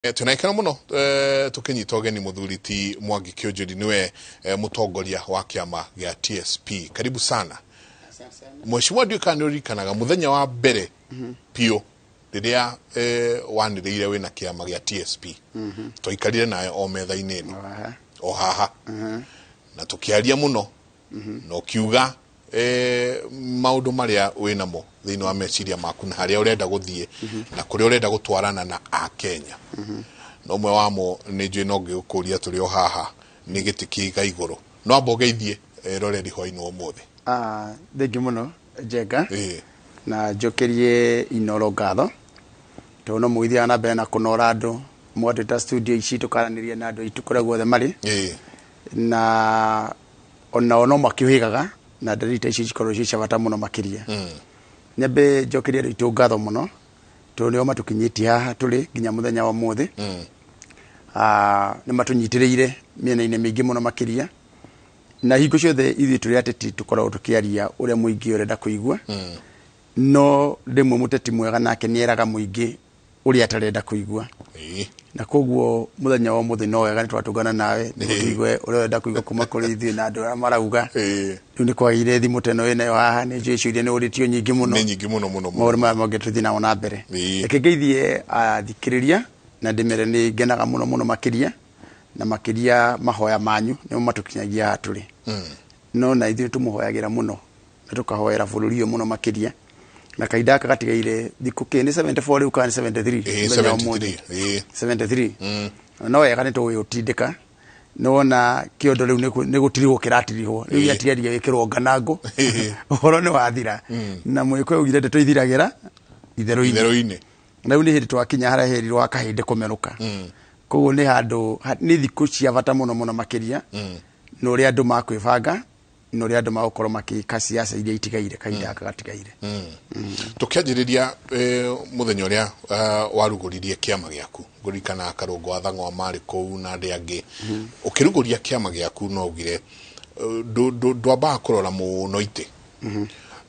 Twĩna gĩkeno mũno tũkĩnyita ũgeni mũthuri ti Mwangi Kiunjuri, nĩwe mũtongoria wa kĩama gĩa TSP. Karibu sana mheshimiwa. Ndiũĩ kana nĩ ũririkanaga mũthenya wa mbere biũ rĩrĩa wanĩrĩire wĩna kĩama gĩa TSP. Twaikarire nawe o metha-inĩ ĩno o haha na tũkĩaria mũno na ũkiuga maũndũ marĩa wĩnamo thĩinĩ wa meciria maku na harĩa ũrenda gũthiĩ na kũrĩa ũrenda gũtwarana na akenya. Na ũmwe wamo nĩ njũĩ no ngĩgũkũria tũrĩ o haha nĩ gĩtĩ kĩiga igũrũ. No amba ũgeithie roreri hwainĩ wa ũmũthĩ. Ah, thengiũ mũno Njenga. Na njokerie Inoro ngatho tondũ no mũgĩthiaga na mbere na kũnora andũ, mũgatwĩta studio ici tũkaranĩria na andũ aitũ kũrĩa guothe marĩ, na onao no makĩũhĩgaga na ndariri ta ici cikorwo ciĩ cia bata mũno makĩria. Nyambe njokerie andũ aitũ ngatho mũno tondũ nĩo matũkinyĩtie haha tũrĩ nginya mũthenya wa ũmũthĩ. Ah, nĩ matũnyitĩrĩire mĩena-inĩ mĩingĩ mũno makĩria, na hingo ciothe ithuĩ tũrĩ ateti tũkoragwo tũkĩaria ũrĩa mũingĩ ũrenda kũigua, no rĩmwe mũteti mwega nake nĩ eraga mũingĩ ũrĩa atarenda kũigua. Na koguo mũthenya wa ũmũthĩ no wega nĩ twatũngana nawe nĩguo tũigue ũrĩa ũrenda kũigua kuma kũrĩ ithuĩ na andũ arĩa marauga. Rĩu nĩ kwagĩire thimũ ta ĩno wĩnayo haha, nĩ njũĩ ciũria nĩ ũrĩtio nyingĩ mũno. Nĩ nyingĩ mũno mũno mũno. Maũndũ maya mangĩ tũthiĩ namo na mbere. Reke ngeithie athikĩrĩria na ndĩmere nĩ ngenaga mũno mũno makĩria, na makĩria mahoya manyu nĩmo matũkinyagia haha tũrĩ. No na ithuĩ tũmũhoyagĩra mũno na tũkahoera bũrũri ũyũ mũno makĩria, na kahinda gaka gatigaire thikũ kĩ nĩ 74 rĩu kana nĩ 73? Mũthenya wa ũmũthĩ. 73. 73. No wega nĩ tũgũgĩũtindĩka, nĩwona kĩondo rĩu nĩ gũtirihwo kĩratirihwo rĩu, gĩatigaria gĩkĩrwo nganangũ. Ũhoro nĩ wathira na mũgĩkũyũ augire ndeto ithiragĩra itherũ-inĩ. Itherũ-inĩ. Na rĩu nĩ hĩndĩ twakinya harĩa herirwo akahĩndĩ kũmerũka. Koguo nĩ handũ nĩ thikũ cia bata mũno mũno makĩria, na ũrĩa andũ makwĩbanga na ũrĩa andũ magũkorwo makĩka siasa iria itigaire kahinda gaka gatigaire. Tũkĩanjĩrĩria, mũthenya ũrĩa warugũririe kĩama gĩaku, ngũririkana Karũngũ wa Thang'wa marĩ kũu na andũ angĩ. Ũkĩrugũria kĩama gĩaku no ugire ndwambaga kũrora mũno itĩ,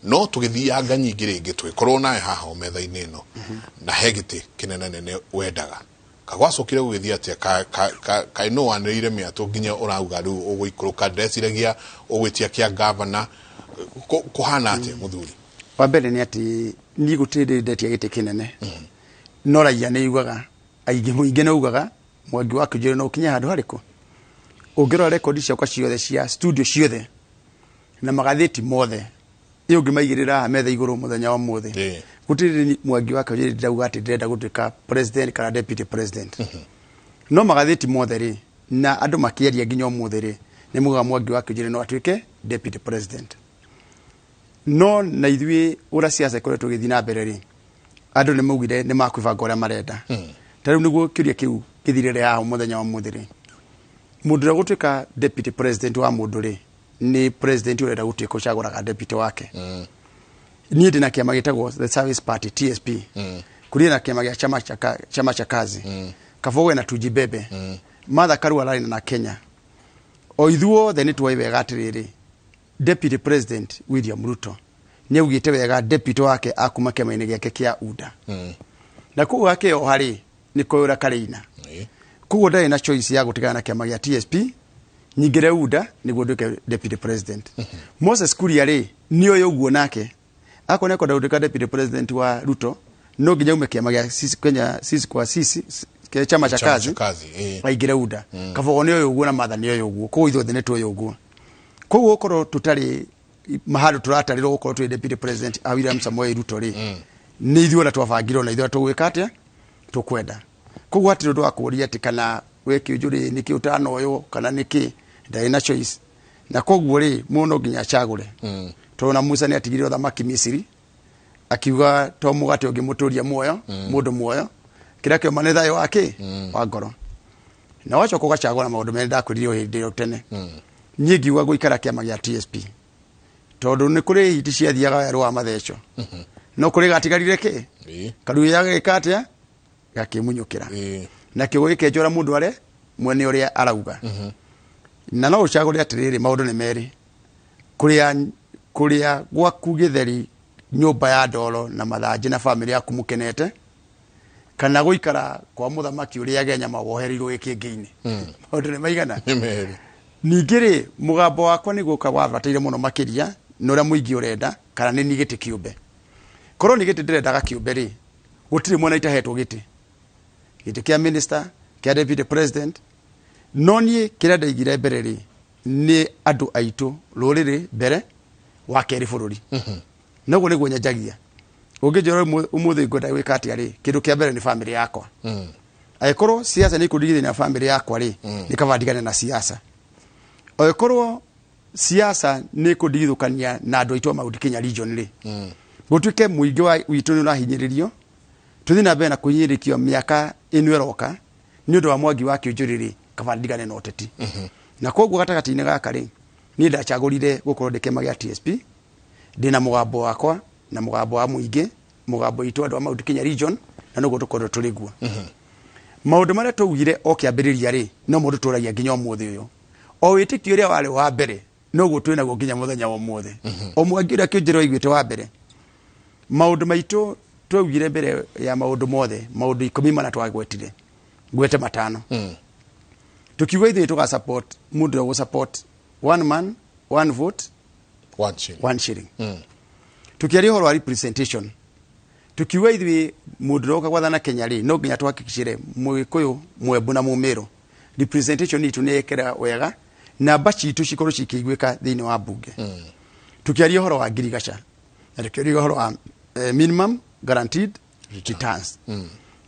no tũgĩthianga nyingĩ rĩngĩ tũgĩkorwo nawe haha o metha-inĩ ĩno na he gĩtĩ kĩnene nene wendaga. Kagwacokire gũgĩthiĩ atĩa? Kaĩ nũ wanĩrĩire mĩatũ nginya ũrauga rĩu ũgũikũrũka? Ndeciragia ũgwĩtia kĩa gavana. Kũhana atĩa, mũthuri? Wa mbere nĩ atĩ niĩ gũtirĩ hĩndĩ ndetia gĩtĩ kĩnene, no raia nĩ yugaga aingĩ, mũingĩ nĩ ugaga Mwangi wa Kĩnjũri no ũkinye handũ harĩkũ. Ũngĩrora rekondi ciakwa ciothe cia studio ciothe na magathĩti mothe ĩ ũngĩmaigĩrĩra haha metha igũrũ mũthenya wa ũmũthĩ, gũtirĩ hĩndĩ Mwangi wa Kĩnjũri ndauga atĩ ndĩrenda gũtuĩka president kana deputy president. No magathĩti mothe rĩ na andũ makĩaria nginya ũmũthĩ rĩ nĩ mugaga Mwangi wa Kĩnjũri no atuĩke deputy president. No na ithuĩ ũrĩa siasa ĩkoretwo ĩgĩthiĩ na mbere rĩ, andũ nĩ maugire nĩ makwĩbanga ũrĩa marenda. Ta rĩu nĩguo kĩũria kĩu gĩthirĩre haha mũthenya wa ũmũthĩ rĩ, mũndũ ũrĩa gũtuĩka deputy president wa mũndũ rĩ, nĩ president ũrenda gũtuĩka ũcagũraga deputy wake. Niĩ ndĩ na kĩama gĩtagwo the Service Party, TSP. Kũrĩ na kĩama gĩa chama cha kazi. Kabogo na Tujibebe. Martha Karua ararĩ na Kenya. O ithuothe nĩ tuoĩ wega atĩrĩrĩ, Deputy President William Ruto nĩ augĩte wega deputy wake akuma kĩama-inĩ gĩake kĩa UDA. Na koguo akĩoha rĩ nĩ kwĩũra karĩina. Koguo ndarĩ na choice ya gũtigana na kĩama gĩa TSP nyingĩre UDA nĩguo nduĩke deputy president. Moses Kuria rĩ nĩ oĩ ũguo, nake akorwo nĩ akwenda gũtuĩka deputy president wa Ruto no nginya ume kĩama gĩa sisi, Kenya sisi kwa sisi, kĩa chama cha Chama kazi, cha kazi. Aingĩre UDA. Kabogo nĩ oĩ ũguo na Martha nĩ oĩ ũguo, koguo ithuothe nĩ tũĩ ũguo. Koguo gũkorwo tũtarĩ handũ tũratarĩrwo gũkorwo twĩ deputy president a William Samoei Ruto rĩ, nĩ ithuĩ ona twabangirwo na ithuĩ tũgwĩka atĩa tũkwenda. Koguo hatirĩ ũndũ wa kũũria atĩ kana we Kĩũnjũrĩ nĩkĩ ũtanoywo kana nĩkĩ ndarĩ na choice. Na koguo rĩ mũndũ no nginya acagũre, tondũ na Musa nĩ atigire ũthamaki Misiri akiuga to mũgate ũngĩmũtũria muoyo mũndũ muoyo, kĩrĩa kĩoma nĩ thayũ wake wa ngoro. Na wacoka ũgacagũra maũndũ merĩ ndakwĩrire o hĩndĩ ĩyo tene. Niĩ ngiuga gũikara kĩama gĩa TSP tondũ nĩ kũrĩ hiti ciathiaga werũ wa matheco, no kũrĩ gatigarire kĩ karuya gagĩka atĩa gakĩmunyũkĩra na kĩo gĩkenjora mũndũ are mwene ũrĩa arauga. Na no ũcagũre atĩrĩrĩ, maũndũ nĩ merĩ, kũrĩa kũrĩa gwaku gĩtheri nyũmba ya ndoro na mathanjĩ na bamĩrĩ yaku mũkenete, Kana gũikara kwa mũthamaki ũrĩage nyama wohereirwo gĩkĩngĩ-inĩ. Maũndũ nĩ maigana? Nĩ merĩ. Ningĩ rĩ, mũgambo wakwa nĩguo ũka wabataire mũno makĩria na ũrĩa mũingĩ ũrenda, kana nĩ niĩ gĩtĩ kĩũmbe. Korwo nĩ gĩtĩ ndĩrendaga kĩũmbe rĩ, gũtirĩ mwena itahetwo gĩtĩ. Gĩtĩ kĩa minister, kĩa deputy president. No niĩ kĩrĩa ndaigire mbere rĩ, nĩ andũ aitũ, rũrĩrĩ mbere, wa kerĩ bũrũri. Noguo nĩguo nyanjagia. Ũngĩnjĩra ũmũthĩ ngwenda gwĩka atĩa rĩ, kĩndũ kĩa mbere nĩ famĩlĩ yakwa. Angĩkorwo siasa nĩ ikũndigithania na famĩlĩ yakwa rĩ, nĩ kaba ndigane na siasa. Angĩkorwo siasa nĩ ikũndigithũkania na andũ aitũ a Mount Kenya region rĩ, gũtuĩke mũingĩ wa witũ nĩ ũrahinyĩrĩrio, tũthiĩ na mbere na kũhinyĩrĩrio mĩaka ĩno ĩroka nĩ ũndũ wa Mwangi wa Kĩũnjũrĩ rĩ, kaba ndigane na ũteti. Na koguo gatagatĩ-inĩ gaka rĩ, niĩ ndacagũrire gũkorwo ndĩ kĩama gĩa TSP, ndĩna mũgambo wakwa na mũgambo wa mũingĩ, mũgambo witũ andũ a Mount Kenya region, na noguo tũkorwo tũrĩ guo. Maũndũ marĩa twaugire o kĩambĩrĩria rĩ, no mo tũtũragia nginya ũmũthĩ ũyũ. O wĩtĩkio ũrĩa warĩ wa mbere, noguo twĩnaguo nginya mũthenya wa ũmũthĩ. O Mwangi ũrĩa Kĩũnjũrĩ waiguĩte wa mbere, maũndũ maitũ twaugire mbere ya maũndũ mothe, maũndũ 10 mana twagwetire, ngwete 5. Tukiuga ithuĩ tũga support mũndũ ũrĩa ũgũ support one man, one vote, one shilling. One shilling. Tukiaria ũhoro wa representation, tukiuga ithuĩ mũndũ ũrĩa ũka gwathana Kenya rĩ, no nginya tuhakikicire Mũgĩkũyũ, Mwembu na Mũmĩrũ representation itũ nĩ yekĩra wega, namba citũ cikorwo cikĩiguĩka thĩinĩ wa bunge. Tukiaria ũhoro wa ngirigaca, na tukiaria ũhoro wa minimum guaranteed returns.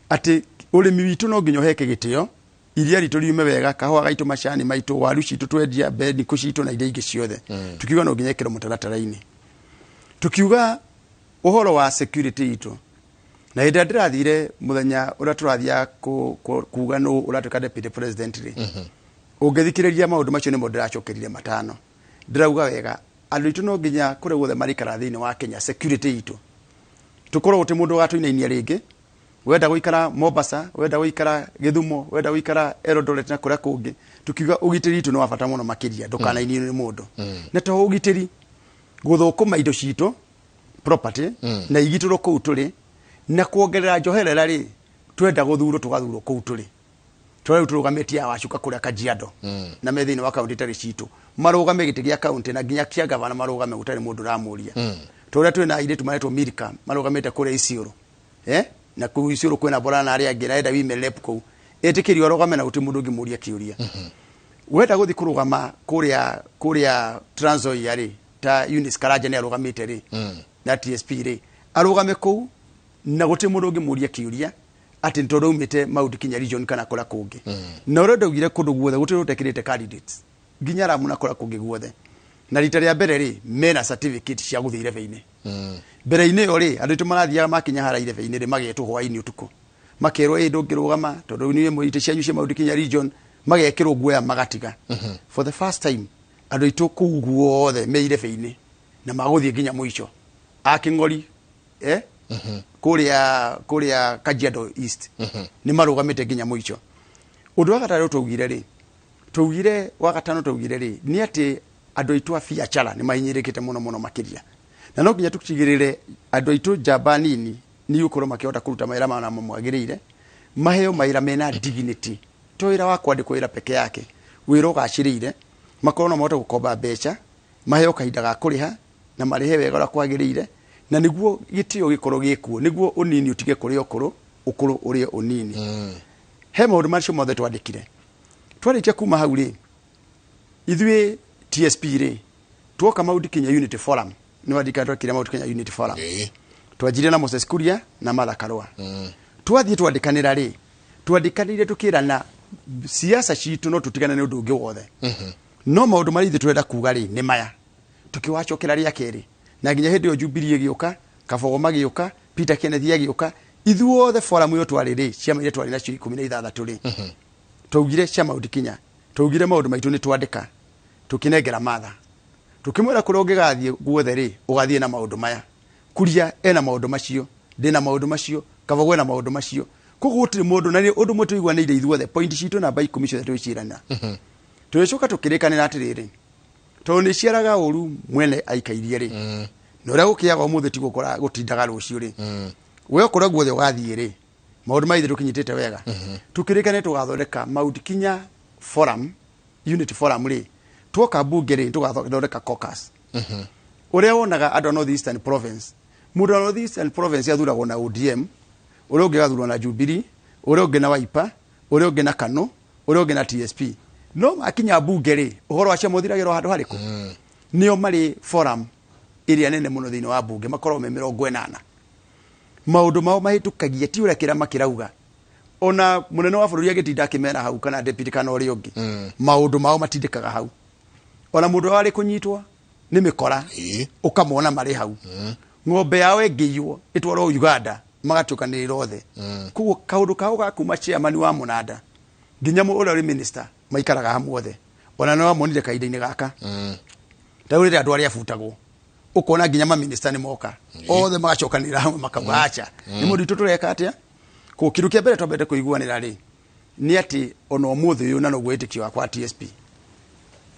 Atĩ ũrĩmi witũ no nginya ũheke gĩtĩo, iria ritũ riume wega, kahũa gaitũ, macani maitũ, waru citũ twendia, mbendikũ citũ na iria ingĩ ciothe. Tukiuga no nginya ĩkĩrwo mũtaratara-inĩ. Tukiuga ũhoro wa security itũ. Na hĩndĩ ĩrĩa ndĩrathire mũthenya ũrĩa tũrathiaga kuga nũ ũratuĩka deputy president rĩ, ũngĩthikĩrĩria maũndũ macio nĩmo ndĩracokerire 5. Ndĩrauga wega, andũ aitũ no nginya kũrĩa guothe marĩikaraga thĩinĩ wa Kenya, security itũ. Tũkorwo gũtirĩ mũndũ ũgatũinainia rĩngĩ. Wenda gũikara Mombasa, wenda gũikara Gĩthumo, wenda gũikara Eldoret na kũrĩa kũngĩ, tukiuga ũgitĩri witũ nĩ wa bata mũno makĩria, ndũkanainio nĩ mũndũ. Na to ũgitĩri, gũthũkũma indo citũ, property, na igitĩrwo kũu tũrĩ, na kuongerera njoherera rĩ, twenda gũthurwo tũgathurwo kũu tũrĩ. Tũrĩa rĩu tũrũgamĩtie aya wacuka kũrĩa Kajiado, na me thĩinĩ wa kaunti itarĩ citũ, marũgame gĩtĩ gĩa kaunti na nginya kĩa gavana marũgame gũtarĩ mũndũ ũramũria. Tũrĩa twĩna airĩtu maretwo Milka, marũgamĩte kũrĩa Isiolo. Na kũu Isiolo kwĩna Borana na arĩa angĩ, na enda women rep kũu. Ĩtĩkĩrio arũgame na gũtirĩ mũndũ ũngĩmũria kĩũria. Wenda gũthiĩ kũrũgama kũrĩa Trans Nzoia rĩ, ta Eunice Karanja nĩ arũgamĩte rĩ, na TSP rĩ, arũgame kũu na gũtirĩ mũndũ ũngĩmũria kĩũria atĩ nĩ tondũ aumĩte Mount Kenya region kana kũrĩa kũngĩ. Na ũrĩa ndaugire kũndũ guothe gũtirĩ ũtekĩrĩte candidates nginya Lamu na kũrĩa kũngĩ guothe. Na rita rĩa mbere rĩ, mena certificate cia gũthiĩ irebe-inĩ. Mbere-inĩ ĩyo rĩ, andũ aitũ marathiaga makinya harĩa irebe-inĩ rĩ, magetwo hwaĩ-inĩ ũtukũ. Makerwo, ĩ, ndũngĩrũgama, tondũ nĩ itĩ cianyu cia Mount Kenya region, magekĩrwo guoya magatiga. For the first time, andũ aitũ kũu guothe me irebe-inĩ na magũthiĩ nginya mũico. A Kĩng'ori, Kũrĩa Kajiado East. Nĩ marũgamĩte nginya mũico. Ũndũ wa gatatũ twaugire rĩ, twaugire, wa gatano twaugire rĩ, nĩ atĩ andũ aitũ a biacara nĩ mahinyĩrĩkĩte mũno mũno makĩria. Na no nginya tũtigĩrĩre andũ aitũ njamba nini nĩ igũkorwo makĩhota kũruta mawĩra marĩa mamwagĩrĩire, maheo mawĩra mena dignity. To wĩra wa kwandĩkwo wĩra peke yake, wĩra ũgacĩrĩire, makorwo no mahote gũkomba mbeca, maheo kahinda ga kũrĩha na marĩhe wega ũrĩa kwagĩrĩire, na nĩguo gĩtĩo gĩkorwo gĩkuo, nĩguo ũnini ũtige kũrĩa ũkũrũ, ũkũrũ ũrĩe ũnini. He maũndũ macio mothe twandĩkire. Twarĩkia kuma hau rĩ, ithuĩ TSP rĩ, tuoka Mount Kenya Unity Forum, nĩ wandĩka twekire Mount Kenya Unity Forum. Twanjirie na Moses Kuria na Martha Karua. Twathiĩ twandĩkanĩra rĩ, twandĩkanĩire tũkĩrana siasa citũ no tũtigane nĩ ũndũ ũngĩ wothe. No maũndũ marĩa ithuĩ tũrenda kuga rĩ, nĩ maya. Tũkĩwacokera rĩa kerĩ, na nginya hĩndĩ ĩyo Jubilee ĩgĩũka, Kabogo magĩũka, Peter Kenneth agĩũka, ithuothe forum ĩyo twarĩ rĩ, ciama iria twarĩ nacio 16 rĩ, twaugire cia Mount Kenya, twaugire maũndũ maitũ nĩ twandĩka, tũkĩnengera Martha. Tũkĩmwĩra kũrĩa ũngĩgathiĩ guothe rĩ, ũgathiĩ na maũndũ maya. Kuria ena maũndũ macio, ndĩna maũndũ macio, Kabogo ena maũndũ macio. Koguo gũtirĩ mũndũ, na nĩ ũndũ ũmwe tũiguanĩire ithuothe, point citũ namba 10 ciothe twĩcirana. Tũgĩcoka tũkĩrĩkanĩra atĩrĩrĩ, tondũ nĩ ciaraga ũru mwene aikairie rĩ, na ũrĩa gũkĩaga ũmũthĩ tiguo gũtindaga rũciũ rĩ, we kũrĩa guothe ũgathiĩ rĩ, Maũndũ ma ithe tũkinyitĩte wega. Tũkĩrĩkane tũgathondeka Mount Kenya Forum, Unity Forum rĩ, twoka mbunge rĩ, tũgathondeka caucus. Ũrĩa wonaga andũ a North Eastern Province, mũndũ wa North Eastern Province athuragwo na ODM, ũrĩa ũngĩ agathurwo na Jubilee, ũrĩa ũngĩ na Wiper, ũrĩa ũngĩ na KANU, ũrĩa ũngĩ na TSP. No makinya mbunge rĩ, ũhoro wacio mũthiragĩrwo handũ harĩkũ? Nĩo marĩ forum ĩrĩa nene mũno thĩinĩ wa mbunge, makoragwo me 80. Maũndũ mao mahĩtũkagia ti ũrĩa kĩrama kĩrauga. Ona mũnene wa bũrũri agĩtinda akĩmera hau kana deputy kana ũrĩa ũngĩ, maũndũ mao matindĩkaga hau. Ona mũndũ warĩ kũnyitwo nĩ mĩkora, ũkamona marĩ hau. Ng'ombe yao ĩngĩiywo ĩtwarwo Uganda, magatuĩkanĩrĩra othe. Koguo kaũndũ kao ga kuma chairman wa mũnanda nginya ũrĩa ũrĩ minister maikaraga hamwe othe. Ona nĩ wamonire kahinda-inĩ gaka. Ta rĩu rĩrĩa andũ arĩa abutagwo, ũkona nginya maminista nĩ moka othe magacokanĩrĩra hamwe makauga acha nĩ mũndũ witũ tũreka atĩa. Koguo kĩndũ kĩa mbere twambete kũiguanĩra rĩ, nĩ atĩ ona ũmũthĩ ũyũ, na noguo wĩtĩkio wakwa wa TSP,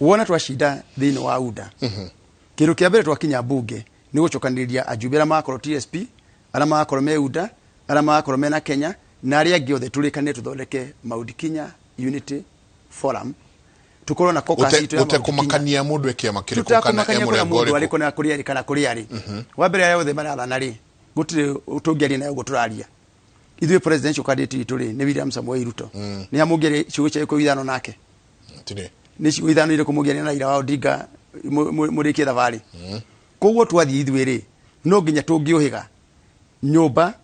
wona twacinda thĩinĩ wa UDA, kĩndũ kĩa mbere twakinya mbunge nĩ gũcokanĩrĩria ajumbe arĩa magakorwo TSP, arĩa magakorwo me UDA, arĩa magakorwo mena Kenya na arĩa angĩ othe, tũrĩkanĩre tũthondeke Mount Kenya Unity Forum, tukorwo na caucus itũ ya Mount Kenya. Gũtekũmakania mũndũ e kĩama kĩrĩkũ kana e Tũtakũmakania kũrĩa mũrengo mũndũ ũrĩkũ. Arĩ kana kũrĩa arĩ kana kũrĩa arĩ. Wa mbere, arĩa othe marathana rĩ, gũtirĩ tũngĩaria nayo ũguo tũraria ithuĩ. Presidential candidate itũ rĩ, nĩ William Samoei Ruto. Nĩ hamũngĩaria ciugo cia 50 nake? Tirĩ. Nĩ ciugo 5 irĩkũ mũngĩaria na Raila wa Odinga mũrĩkie thabarĩ? Koguo twathiĩ ithuĩ rĩ, no nginya tũngĩũhĩga nyũmba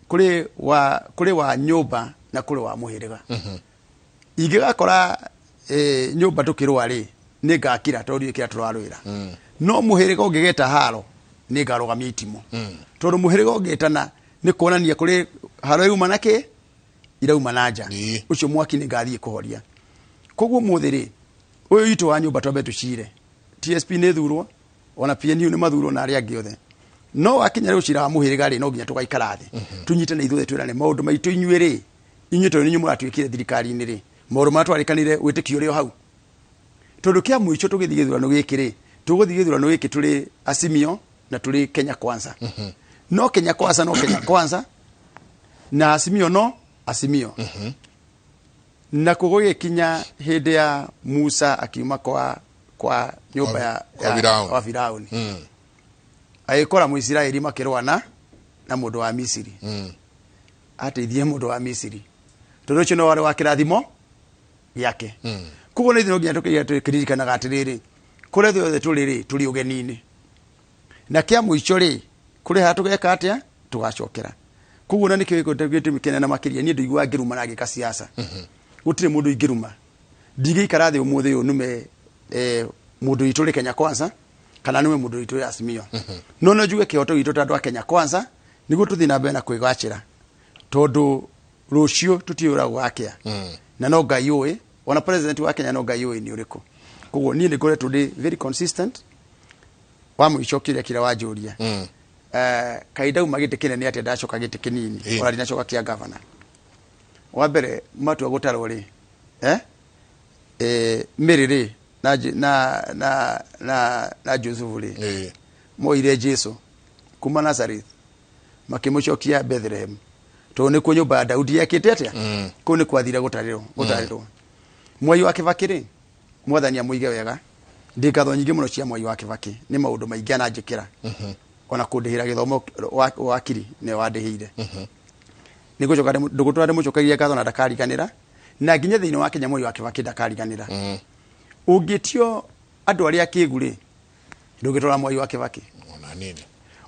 kũrĩ wa nyũmba na kũrĩ wa mũhĩrĩga. Ingĩgakora nyũmba tũkĩrũa rĩ, nĩ ngakira tondũ ndiũĩ kĩrĩa tũrarũĩra. No mũhĩrĩga ũngĩgeta haro, nĩ ngarũgamia itimũ, tondũ mũhĩrĩga ũngĩtana nĩ kuonania kũrĩ haro irauma na kĩ irauma na nja. Ũcio mwaki nĩ ngathiĩ kũhoria. Koguo mũthĩ rĩ, ũyũ witũ wa nyũmba twambe tũcire. TSP nĩ thurwo, ona PNU nĩ mathurwo na arĩa angĩ othe. No wakinya rĩu cira wa mũhĩrĩga rĩ, no nginya tũgaikara thĩ tũnyitane ithuothe, twĩrane maũndũ maitũ inyuĩ rĩ, inyuĩ tondũ nĩ inyuĩ mũratuĩkire thirikari-inĩ rĩ, maũndũ marĩa twarĩkanire wĩtĩkio ũrĩ o hau. Tondũ kĩa mũico tũgĩthiĩ gĩthurano gĩkĩ rĩ, tũgũthiĩ gĩthurano gĩkĩ tũrĩ Azimio na tũrĩ Kenya Kwanza. No Kenya Kwanza, no Kenya Kwanza na Azimio, no Azimio. Na kũgũgĩkinya hĩndĩ ya Musa akiuma kwa nyũmba ya Kwa Firauni. Kwa Firauni, agĩkora Mũisiraeli makĩrũa na mũndũ wa Misiri. Ateithie mũndũ wa Misiri tondũ ũcio no warĩ wa kĩrathimo gĩake. Koguo nĩ ithuĩ no nginya tũkĩiga tũkĩririkanaga atĩrĩrĩ, kũrĩa ithuĩ othe tũrĩ rĩ, tũrĩ ũgeni-inĩ, na kĩa mũico rĩ, kũrĩ haha tũgeka atĩa, tũgacokera. Koguo na nĩkĩo gĩtũmi kĩnene makĩria niĩ ndiguaga ngĩruma na ngĩka siasa. Gũtirĩ mũndũ ingĩruma. Ndingĩikara thĩ ũmũthĩ ũyũ nume mũndũ witũ ũrĩ Kenya Kwanza kana nume mũndũ witũ ũrĩ Azimio. No njuge kĩhoto gitũ ta andũ a Kenya Kwanza nĩguo tũthiĩ na mbere na kwĩgacĩra, tondũ rũciũ tũtiũĩ ũrĩa gũgakĩa, na no Ngai ũĩ. Ona president wa Kenya no Ngai ũĩ nĩ ũrĩkũ. Koguo niĩ nĩ ngoretwo ndĩ very consistent. Wa mũico, kĩrĩa kĩrĩa wanjũria, kaĩ ndauma gĩtĩ kĩnene atĩa ndacoka gĩtĩ kĩnini? Ona ndinacoka kĩa gavana. Wa mbere, matua gũtarwo rĩ, Mary rĩ na, na, na, na, na Joseph rĩ, moire Jesu kuma Nazareth makĩmũcokia Bethlehem, tondũ nĩkuo nyũmba ya Daudi yekĩte atĩa. Kũu nĩ kwathire gũtarĩrwo Mwai wa Kĩbakĩ rĩ, Mwathani amũige wega. Ndĩ ngatho nyingĩ mũno cia Mwai wa Kĩbakĩ nĩ maũndũ maingĩ ananjĩkĩra, ona kũndĩhĩra gĩthomo wakiri nĩwe wandĩhĩire. Nĩ ngũcoka ndũgũtũra ndĩmũcokagia ngatho na ndakariganĩra, na nginya thĩinĩ wa Kenya Mwai wa Kĩbakĩ ndakariganĩra. Ũngĩtio andũ arĩa akĩgu rĩ, ndũngĩtwara Mwai wa Kĩbakĩ. Ona nini.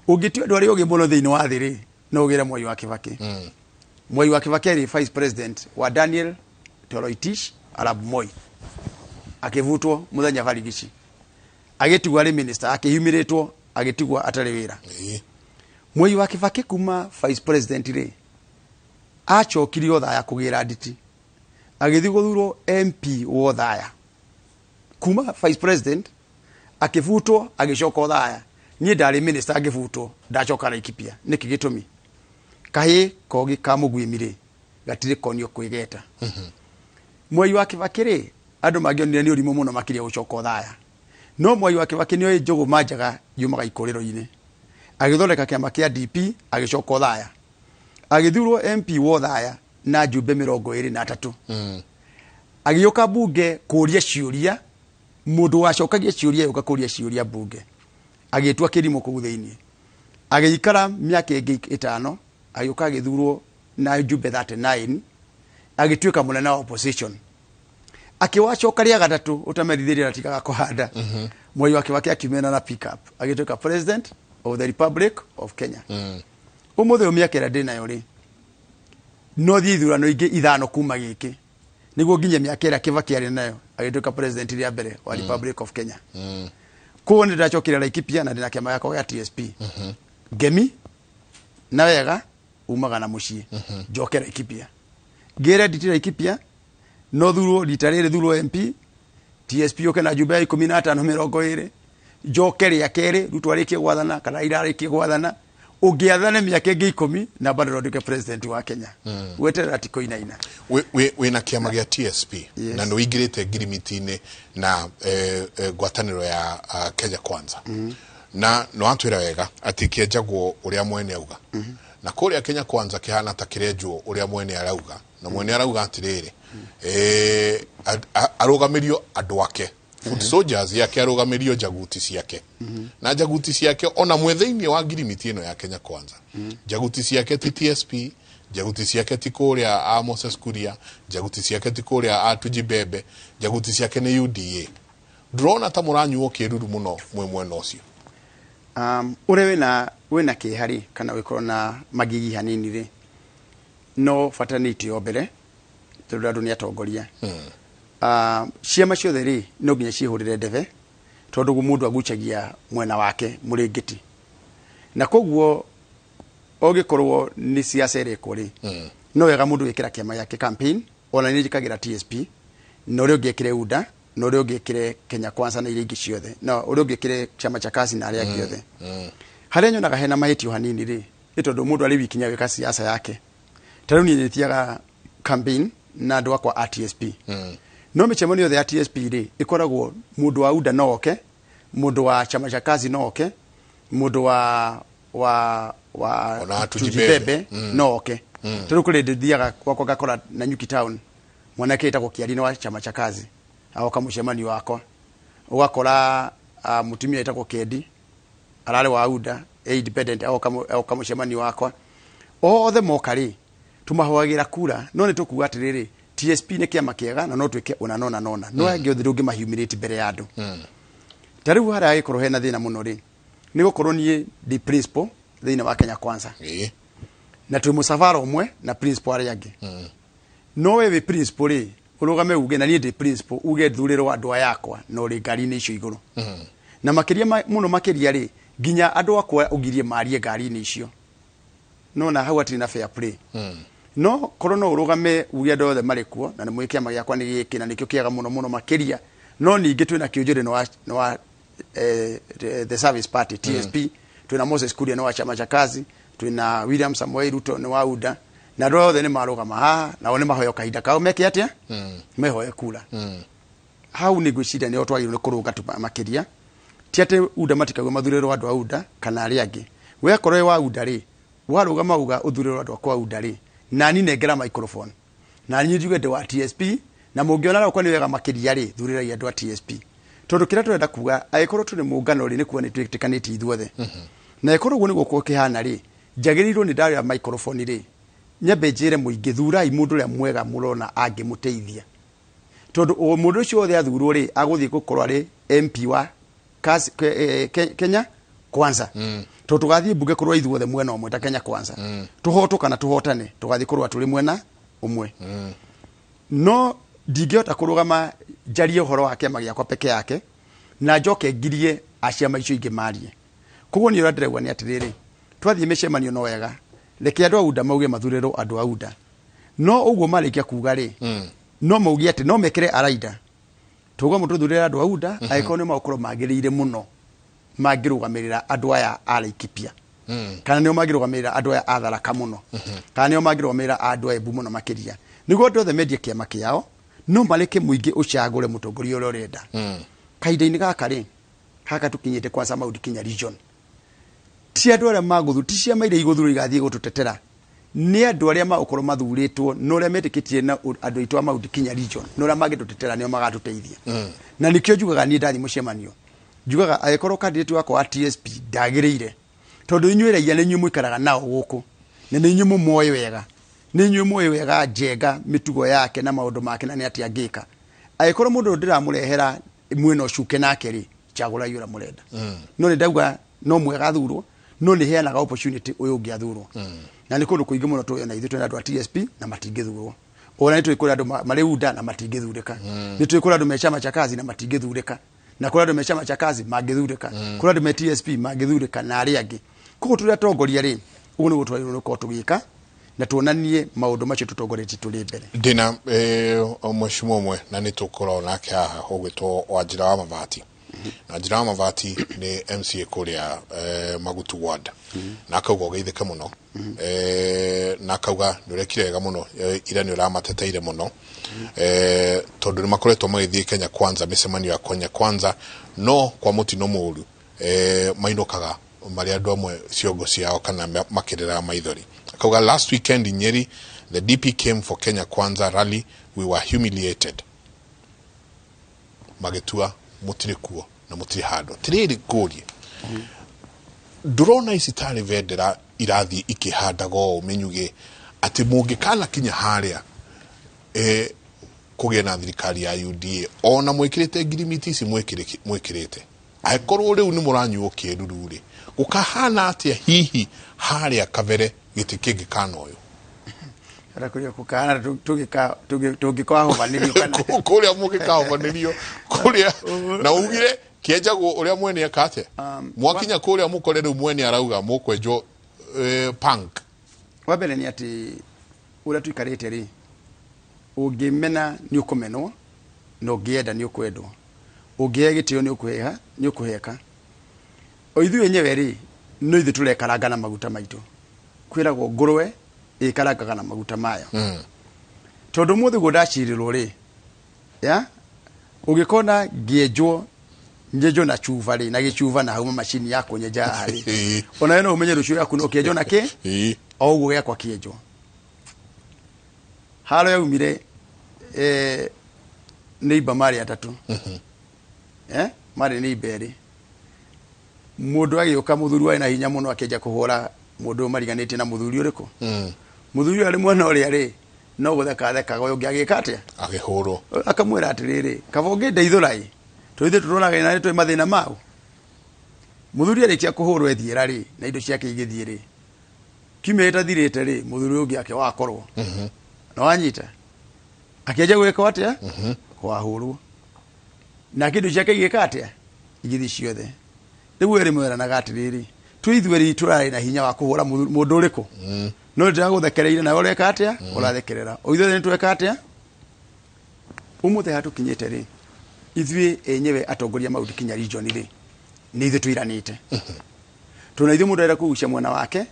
Ũngĩtio andũ arĩa ogĩ mũno thĩinĩ wa thĩ rĩ, no ũgĩre Mwai wa Kĩbakĩ. Mwai wa Kĩbakĩ arĩ vice president wa Daniel Toroitich arap Moi, akĩbutwo mũthenya barigici, agĩtigwo arĩ minister, akĩhumĩrĩtwo, agĩtigwo atarĩ wĩra. Mwai wa Kĩbakĩ kuma vice president rĩ, acokire Othaya kũgĩra nditi, agĩthiĩ gũthurwo MP wa Othaya. Kuma vice president akĩbutwo, agĩcoka Othaya. Niĩ ndarĩ minister ngĩbutwo, ndacoka Laikipia. Nĩkĩ gĩtũmi? Kahĩ kogi ka mũguĩmi rĩ, gatirĩ konio kwĩgeta. Mwai wa Kĩbakĩ rĩ, andũ mangĩonire nĩ ũrimũ mũno makĩria gũcoka Othaya, no Mwai wa Kĩbakĩ nĩ oĩ njũgũma njega yumaga ikũrĩro-inĩ. Agĩthondeka kĩama kĩa DP, agĩcoka Othaya. Agĩthurwo MP Wothaya na njumbe 23. Agĩũka bunge kũria ciũria, mũndũ wacokagia ciũria agĩũka kũria ciũria bunge, agĩtua kĩrimũ kũu thĩinĩ. Agĩikara mĩaka ĩngĩ 5, agĩũka agĩthurwo na njumbe 39, agĩtuĩka mũnene wa opposition. Akĩwacoka rĩa gatatũ ũtamerithĩria atigaga kũhanda. Mwai wake wake akiumĩra na pick up, agĩtuĩka President of the Republic of Kenya. Ũmũthĩ ũyũ mĩaka ĩrĩa ndĩnayo rĩ, no thiĩ ithurano ingĩ 5 kuma gĩkĩ nĩguo nginye mĩaka ĩrĩa Kibaki arĩ nayo agĩtuĩka president rĩa mbere wa Republic of Kenya. Koguo nĩ ndĩracokire Laikipia na ndĩna kĩama gĩakwa gĩa TSP. Ngemi na wega umaga na mũciĩ. Njoke Laikipia, ngĩre nditi Laikipia no thurwo rita rĩrĩ, thurwo MP TSP ũke na njumbe ya 15 20, njoke rĩa kerĩ Ruto arĩkie gwathana kana Raila arĩkie gwathana, ũngĩathane mĩaka ĩngĩ 10 na bado nduĩke president wa Kenya. Weterera ti kũinaina. Wĩna kĩama gĩa TSP na nĩ ũingĩrĩte ngirimiti-inĩ na ngwatanĩro ya Kenya Kwanza. Na nĩ watwĩra wega atĩ kĩenjagwo ũrĩa mwene auga. Na kũrĩa Kenya Kwanza kĩhana ta kĩrenjwo ũrĩa mwene arauga. Na mwene arauga atĩrĩrĩ, arũgamĩrio andũ ake. Foot soldiers yake arũgamĩrio njaguti ciake. Na njaguti ciake ona mwe thĩinĩ wa ngirimiti ĩno ya Kenya Kwanza. Njaguti ciake ti TSP, njaguti ciake ti kũrĩa a Moses Kuria, njaguti ciake ti kũrĩa a Tujibebe, njaguti ciake nĩ UDA. Ndũrona ta mũranyuo kĩruru mũno mwĩ mwena ũcio? Ũrĩa wĩna kĩeha rĩ, kana wĩkorwo na magigi hanini rĩ, no bata nĩ itĩo mbere tondũ andũ nĩ atongoria. Ciama ciothe rĩ, no nginya ciĩhũrĩre ndebe tondũ mũndũ agucagia mwena wake mũrĩngĩti. Na koguo ũngĩkorwo nĩ siasa ĩrekwo rĩ, no wega mũndũ gwĩkĩra kĩama gĩake campaign, ona nĩ njĩkagĩra TSP, na ũrĩa ũngĩ ekĩre UDA, na ũrĩa ũngĩ ekĩre Kenya Kwanza na iria ingĩ ciothe, na ũrĩa ũngĩ ekĩre chama cha kazi na arĩa angĩ othe. Harĩa nyonaga hena mahĩtio hanini rĩ, nĩ tondũ mũndũ arĩ wiki nĩagwĩka siasa yake. Ta rĩu niĩ nĩthiaga campaign na andũ akwa a TSP. No mĩcemanio yothe ya TSP rĩ, ĩkoragwo mũndũ wa UDA no oke, mũndũ wa chama cha kazi no oke, mũndũ wa Ona Tujibebe Tujibebe. No oke. Ta rĩu kũrĩ hĩndĩ thiaga gwakwa ngakora Nanyuki town, mwanake wĩtagwo Kĩari nĩ wa chama cha kazi, agoka mũcemanio wakwa. Ũgakora mũtumia wĩtagwo Kendi ararĩ wa UDA, e independent, agoka mũcemanio wakwa. Othe moka rĩ, tũmahoyagĩra kura, no nĩ tũkuga atĩrĩrĩ, TSP nĩ kĩama kĩega na no twĩke ũna nona nona. No angĩ othe ndũngĩmahumiliate mbere ya andũ. Ta rĩu harĩa hagĩkorwo hena thĩna mũno rĩ, nĩ gũkorwo niĩ ndĩ principal thĩinĩ wa Kenya Kwanza. Na twĩ mũcabara ũmwe na principal arĩa angĩ. No we wĩ principal rĩ, ũrũgame uge na niĩ ndĩ principal, uge thurĩrwo andũ aya akwa na ũrĩ ngari-inĩ icio igũrũ. Na makĩria mũno makĩria rĩ, nginya andũ akwa ũgirie marie ngari-inĩ icio. No na hau hatirĩ na fair play. No korwo no ũrũgame uge andũ othe marĩ kuo, na nĩ mũĩ kĩama gĩakwa nĩ gĩkĩ na nĩkĩo kĩega mũno mũno makĩria. No ningĩ twĩna Kĩũnjũrĩ nĩ wa the Service Party, TSP, twĩna Moses Kuria nĩ wa chama cha kazi, twĩna William Samoei Ruto nĩ wa UDA, na andũ othe nĩ marũgama haha, nao nĩ mahoyo kahinda kao meke atĩa? Mehoe kura. Hau nĩ ngwĩciria nĩho twagĩrĩirwo nĩ kũrũnga tu makĩria. Ti atĩ UDA matikauga mathurĩrwo andũ a UDA kana arĩa angĩ. We akorwo wĩ wa UDA rĩ, warũgama uga ũthurĩrwo andũ akwa UDA rĩ, nani nengera microphone. Na niĩ njuge ndĩ wa TSP, na mũngĩona gwakwa nĩ wega makĩria rĩ, thurĩrai andũ a TSP. Tondũ kĩrĩa tũrenda kuga, angĩkorwo tũrĩ mũngano rĩ, nĩ kuga nĩ twĩtĩkanĩtie ithuothe. Na angĩkorwo ũguo nĩguo gũkĩhana rĩ, njagĩrĩirwo nĩ ndarĩa microphone rĩ, nyambe njĩre mũingĩ, thurai mũndũ ũrĩa mwega mũrona angĩmũteithia. Tondũ o mũndũ ũcio wothe athurwo rĩ, agũthiĩ gũkorwo arĩ MP wa Kenya Kwanza. Tondũ tũgathiĩ mbunge kũrũa ithuothe mwena ũmwe ta Kenya Kwanza. Tũhotwo kana tũhotane, tũgathiĩ kũrũa tũrĩ mwena ũmwe. No ndingĩhota kũrũgama njarie ũhoro wa kĩama gĩakwa peke yake, na njoke ngirie a ciama icio ingĩ marie. Koguo niĩ ũrĩa ndĩraigua nĩ atĩrĩrĩ, twathiĩ mĩcemanio no wega, reke andũ a UDA mauge mathurĩrwo andũ a UDA. No ũguo marĩkia kuga rĩ, no mauge atĩ no mekĩre araida. Tuuga mũtũthurĩre andũ a UDA, angĩkorwo nĩ magũkorwo magĩrĩire mũno mangĩrũgamĩrĩra andũ aya a Laikipia. Kana nĩo mangĩrũgamĩrĩra andũ aya a Tharaka mũno. Kana nĩo mangĩrũgamĩrĩra andũ a Embu mũno makĩria. Nĩguo andũ othe mendie kĩama kĩao, no mareke mũingĩ ũcagũre mũtongoria ũrĩa ũrenda. Kahinda-inĩ gaka rĩ, gaka tũkinyĩte kwanza Mount Kenya region. Ti andũ arĩa magũthu, ti ciama iria igũthurwo igathiĩ gũtũtetera. Nĩ andũ arĩa magũkorwo mathurĩtwo na ũrĩa metĩkĩtie na andũ aitũ a Mount Kenya region na ũrĩa mangĩtũtetera nĩo magatũteithia. Na nĩkĩo njugaga niĩ ndathiĩ mũcemanio njugaga angĩkorwo candidate wakwa wa TSP ndagĩrĩire, tondũ inyuĩ raia nĩ inyuĩ mũikaraga nao gũkũ na nĩ inyuĩ mũmoĩ wega, nĩ inyuĩ mũĩ wega Njenga mĩtugo yake na maũndũ make na nĩ atĩa angĩka. Angĩkorwo mũndũ ũyũ ndĩramũrehera mwĩna ũcuke nake rĩ, cagũrai ũrĩa mũrenda. No nĩ ndauga no mwega athurwo, no nĩ heanaga opportunity ũyũ ũngĩ athurwo. Na nĩ kũndũ kũingĩ mũno tũĩ ona ithuĩ twĩna andũ a TSP na matingĩthurwo. Ona nĩ tũĩ kũrĩ andũ marĩ UDA na matingĩthurĩka. Nĩ tũĩ kũrĩ andũ me chama cha kazi na matingĩthurĩka, na kũrĩ andũ me chama cha kazi mangĩthurĩka, kũrĩ andũ me TSP mangĩthurĩka na arĩa angĩ. Koguo tũrĩ atongoria rĩ, ũguo nĩguo twagĩrĩirwo nĩ gũkorwo tũgĩka na tuonanie maũndũ macio tũtongoretie tũrĩ mbere. Ndĩna mheshimiwa ũmwe na nĩ tũkoragwo nake haha ũgwĩtwo Wanjĩra wa Mabati. Na Wanjĩra wa Mabati nĩ MCA kũrĩa Magutu Ward, na akauga ũgeithĩke mũno, na akauga nĩ ũrekire wega mũno, ira nĩ ũramateteire mũno, tondũ nĩ makoretwo magĩthiĩ Kenya Kwanza, mĩcemanio ya Kenya Kwanza, no kwa mũtino mũru mainũkaga marĩ andũ amwe ciongo ciao kana makĩrĩraga maithori. Akauga last weekend in Nyeri the DP came for Kenya Kwanza rally, we were humiliated, magĩtua mũtirĩ kuo na mũtirĩ handũ. Tirĩrĩ ngũrie, ndũrona ici tarĩ bendera irathiĩ ikĩhandaga ũũ mĩnyugĩ atĩ mũngĩkana kinya harĩa kũgĩe na thirikari ya UDA ona mwĩkĩrĩte ngirimiti ici mwĩkĩrĩte, angĩkorwo rĩu nĩ mũranyuo kĩruru rĩ, gũkahana atĩa hihi harĩa kabere gĩtĩ kĩngĩkana ũyũ? Kũrĩa tũngĩkahobanĩrio kana kũrĩa mũngĩkahobanĩrio kũrĩa na ugire kĩenjagwo ũrĩa mwene eka atĩa, mwakinya kũrĩa mũkore rĩu mwene arauga mũkwenjwo punk. Wa mbere nĩ atĩ ũrĩa tũikarĩte rĩ, ũngĩmena nĩ ũkũmenwo na ũngĩenda nĩ ũkwendwo, ũngĩhe gĩtĩo nĩ ũkũheha nĩ ũkũheka. O ithuĩ enyewe rĩ, no ithuĩ tũrekaranga na maguta maitũ. Kwĩragwo ngũrwe ĩkarangaga na maguta mayo. Tondũ ũmũthĩ ũguo ndacirĩrwo rĩ, ya ũgĩkona ngĩenjwo nyenjwo na cuba rĩ, na gĩcuba na hauma macini ya kũnyenja haha rĩ, onawe no ũmenye rũciũ yaku no kĩenjwo na kĩ o ũguo gĩakwa kĩenjwo. Haro yaumire nĩ imba marĩ atatũ, marĩ nĩ imba erĩ. Mũndũ agĩũka mũthuri warĩ na hinya mũno akĩanjia kũhũra mũndũ ũyũ mariganĩtie na mũthuri ũrĩkũ. Mũthuri ũyũ arĩ mwena ũrĩa rĩ, no gũtheka thekaga, ũyũ ũngĩ agĩka atĩa? Agĩhũrwo. Akamwĩra atĩrĩrĩ, kaba ũngĩndeithũra ĩ, tondũ ithuĩ tũroraga na nĩ tũĩ mathĩna mau. Mũthuri arĩkia kũhũrwo ethiĩra rĩ, na indo ciake igĩthiĩ rĩ, kiumia gĩtathirĩte rĩ, mũthuri ũyũ ũngĩ ake wakorwo. Na wanyita akĩanjia gwĩka atĩa? Kwahũrwo. Nake indo ciake igĩka atĩa? Igĩthiĩ ciothe. Rĩu erĩ meranaga atĩrĩrĩ, twĩ ithuerĩ tũrarĩ na hinya wa kũhũra mũndũ ũrĩkũ, no ndĩragũthekereire nawe ũreka atĩa? Ũrathekerera. O ithuothe nĩ tweka atĩa? Ũmũthĩ haha tũkinyĩte rĩ, ithuĩ enyewe atongoria Mount Kenya region rĩ, nĩ ithuĩ tũiranĩte. Tondũ na ithuĩ mũndũ arenda kũgucia mwena wake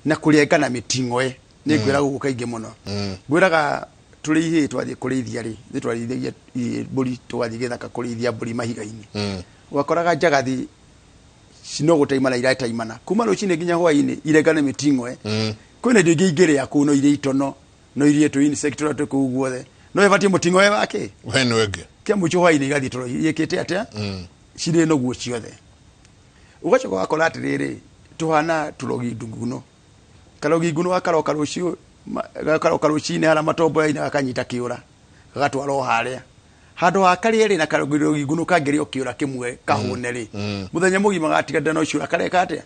na kũrengana mĩting'oe. Nĩ ngwĩraga ũguo kaingĩ mũno. Ngwĩraga tũrĩ ihĩĩ twathiĩ kũrĩithia rĩ, ithuĩ twarĩithagia mbũri, tũgathiĩ gĩthaka kũrĩithia mbũri mahiga-inĩ. Ũgakoraga njagathi no gũtaimana irataimana kuma rũcinĩ nginya hwaĩ-inĩ, irengane mĩting'oe. Kwĩna indo ingĩ ingĩrĩa kũu, no irie itono, no irie tũ insect tũrĩa twĩ kũu guothe, no ĩbatiĩ mũting'oe wake we nĩ wenge kĩa mũico hwaĩ-inĩ igathiĩ toro iĩkĩte atĩa, cirĩ noguo ciothe. Ũgacoka ũgakora atĩrĩrĩ, tũhana tũrogi ndunguno. Karogi nguno gakaroka rũciũ, gakaroka rũcinĩ harĩa matomboya-inĩ, gakanyita kĩũra gagatwara o harĩa handũ ha karĩa rĩ, na karogi nguno kangĩrĩa o kĩũra kĩmwe kahũne rĩ, mũthenya mũgima gatiganĩra no ciũra kareka atĩa?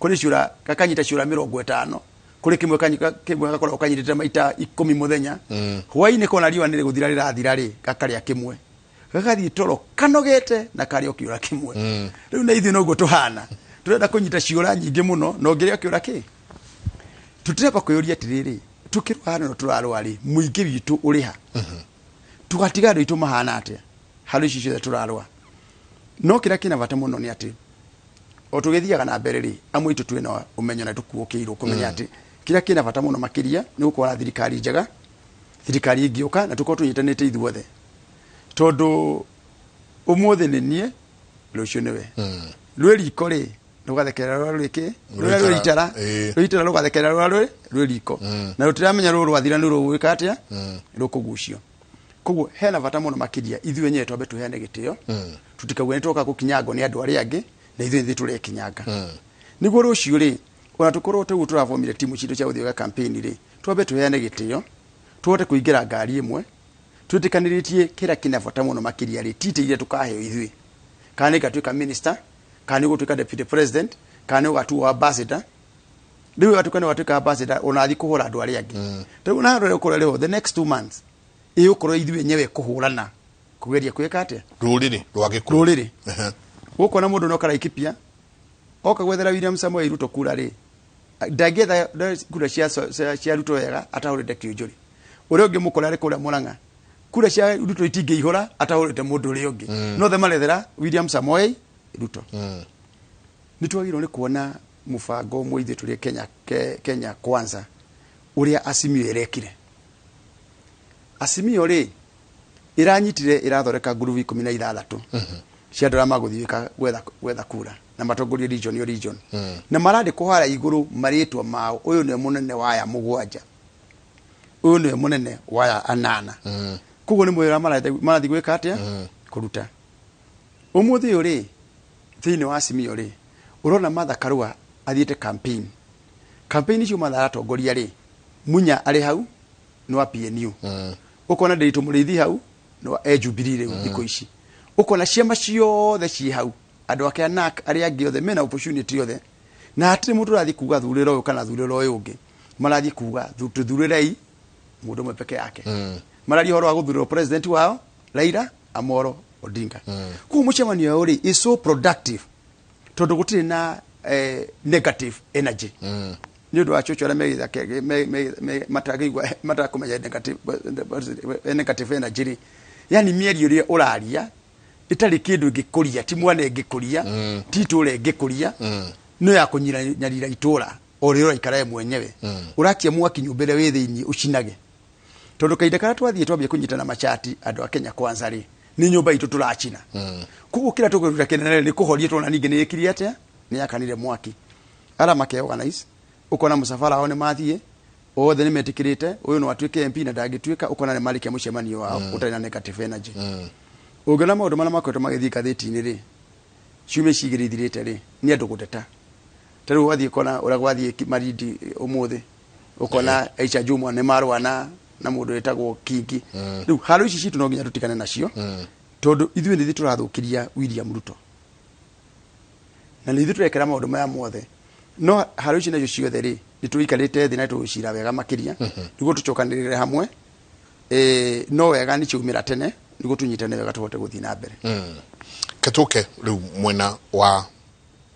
Kũrĩ ciũra gakanyita ciũra 50, kũrĩ kĩmwe kĩmwe gakoragwo kanyitĩte maita 10 mũthenya. Hwaĩ-inĩ kona riũa nĩ rĩgũthira rĩrathira rĩ, gakarĩa kĩmwe gagathiĩ toro kanogete na karĩa o kĩũra kĩmwe. Rĩu na ithuĩ noguo tũhana, tũrenda kũnyita ciũra nyingĩ mũno, na ũngĩrĩa kĩũra kĩ tũtiramba kwĩyũria atĩrĩrĩ, tũkĩrũa no tũrarũa rĩ, mũingĩ witũ ũrĩ ha? Tũgatiga andũ aitũ mahana atĩa handũ ici ciothe tũrarũa? No kĩrĩa kĩna bata mũno nĩ atĩ o tũgĩthiaga na mbere rĩ, amwe aitũ twĩna ũmenyo na tũkuũkĩirwo kũmenya atĩ kĩrĩa kĩna bata mũno makĩria nĩ gũkorwo na thirikari njega, thirikari ĩngĩũka na tũkorwo tũnyitanĩte ithuothe, tondũ ũmũthĩ nĩ niĩ, rũciũ nĩwe. Rwĩ riko rĩ, Rũgathekerera rũrĩa rwĩ kĩ? Rũrĩa rwĩ itara. Rwĩ itara rũgathekerera rũrĩa rwĩ riko, na rũtiramenya rũrũ rwathira nĩ rũgwĩka atĩa, rũkũgucio. Koguo hena bata mũno makĩria ithuĩ enyewe twambe tũheane gĩtĩo, tutikauge nĩ twoka gũkinyangwo nĩ andũ arĩa angĩ na ithuĩ nĩ tũrekinyanga. Nĩguo rũciũ rĩ, ona tũkorwo tũguo tũrabomire timu citũ cia gũthiĩ gwĩka campaign rĩ, twambe tũheane gĩtĩo, tũhote kũingĩra ngari ĩmwe twĩtĩkanĩrĩtie kĩrĩa kĩna bata mũno makĩria rĩ, ti itĩ iria tũkaheo ithuĩ, kana nĩ ngatuĩka minister, kana nĩ ũgũtuĩka deputy president, kana nĩ ũgatuo ambassador. Rĩu watuĩka nĩ watuĩka ambassador, ona athiĩ kũhũra andũ arĩa angĩ. Rĩu na handũ ũkorwo rĩho the next 2 months ĩgũkorwo ithuĩ enyewe kũhũrana, kũgeria kwĩka atĩa? Rũrĩrĩ rwa Gĩkũyũ. Rũrĩrĩ. Gũkona mũndũ no Karaikipia oka gwethera William Samoei Ruto kura rĩ, ndangĩetha kura cia Ruto wega atahũrĩte Kĩũnjũrĩ. Ũrĩa ũngĩ mũkora arĩ kũrĩa Mũrang'a, kura cia Ruto itingĩihũra atahũrĩte mũndũ ũrĩa ũngĩ. No the marethera William Samoei Ruto. Nĩ twagĩrĩirwo nĩ kuona mũbango ũmwe ithuĩ tũrĩ Kenya, Kenya Kwanza, ũrĩa Azimio ĩrekire. Azimio rĩ, ĩranyitire ĩrathondeka ngurubu 16 cia andũ arĩa magũthiĩ gwetha kura na matongorie region o region, na marandĩkwo harĩa igũrũ marĩtwa mao: ũyũ nĩwe mũnene wa aya mũgwanja, ũyũ nĩwe mũnene wa aya anana. Koguo nĩ mwĩra marathiĩ gwĩka atĩa, kũruta. Ũmũthĩ ũyũ rĩ, thĩinĩ wa Azimio rĩ, ũrona Martha Karua athiĩte campaign. Campaign icio Martha aratongoria rĩ, Munya arĩ hau nĩ wa PNU, ũkona Ndiritu Mũrĩithi hau nĩ wa e Jubilee. Rĩu thikũ ici ũkona ciama ciothe ciĩ hau, andũ ake a NARC arĩa angĩ othe mena opportunity othe, na hatirĩ mũndũ ũrathiĩ kuga thurĩra ũyũ kana thurĩra ũyũ ũngĩ. Marathiĩ kuga tũthurĩrei mũndũ ũmwe peke yake. Mararia ũhoro wa gũthurĩrwo president wao, Raila Amolo Odinga. Koguo mũcemanio ũyũ rĩ is so productive tondũ gũtirĩ na negative energy, nĩ ũndũ wa cũcũ arĩa matangĩigua, matakũmenya negative energy rĩ, yani mĩario ĩrĩa ũraria ĩtarĩ kĩndũ ĩngĩkũria, ti mwana ĩngĩkũria, ti itũra ĩngĩkũria, no ya kũnyarira itũra o rĩrĩa ũraikara we mwenyewe. Ũrakia mwaki nyũmba ĩrĩa wĩ thĩinĩ ũcinage, tondũ kahinda karĩa twathiĩ twambia kũnyitana machati andũ a Kenya Kwanza rĩ, nĩ nyũmba itũ tũracina. Koguo kĩrĩa tũkũruta kĩnene nĩ kũhoria. Tuona ningĩ nĩ ĩkirie atĩa, nĩ yakanire mwaki ara make organize, ũkona mũcabara wao nĩ mathiĩ othe nĩ metĩkĩrĩte ũyũ no atuĩke MP na ndangĩtuĩka. Ũkona nĩ marĩkia mũcemanio wao ũtarĩ na negative energy. Ũngĩona maũndũ marĩa makoretwo magĩthiĩ ngathĩti-inĩ rĩ, ciumia ici igĩrĩ ithirĩte rĩ, nĩ andũ gũteta. Ta rĩu wathiĩ kona ũrĩa gwathiĩ Malindi ũmũthĩ, ũkona Aisha Jumwa nĩ marũa na mũndũ wĩtagwo Kingi. Rĩu haro ici citũ no nginya tũtigane nacio, tondũ ithuĩ nĩ ithuĩ tũrathũkĩria William Ruto na nĩ ithuĩ tũrekera maũndũ maya mothe. No haro ici nacio ciothe rĩ, nĩ tũikarĩte thĩ na tũgũcira wega makĩria nĩguo tũcokanĩrĩre hamwe. No wega nĩ ciaumĩra tene nĩguo tũnyitane wega tũhote gũthiĩ na mbere. Ketũke rĩu mwena wa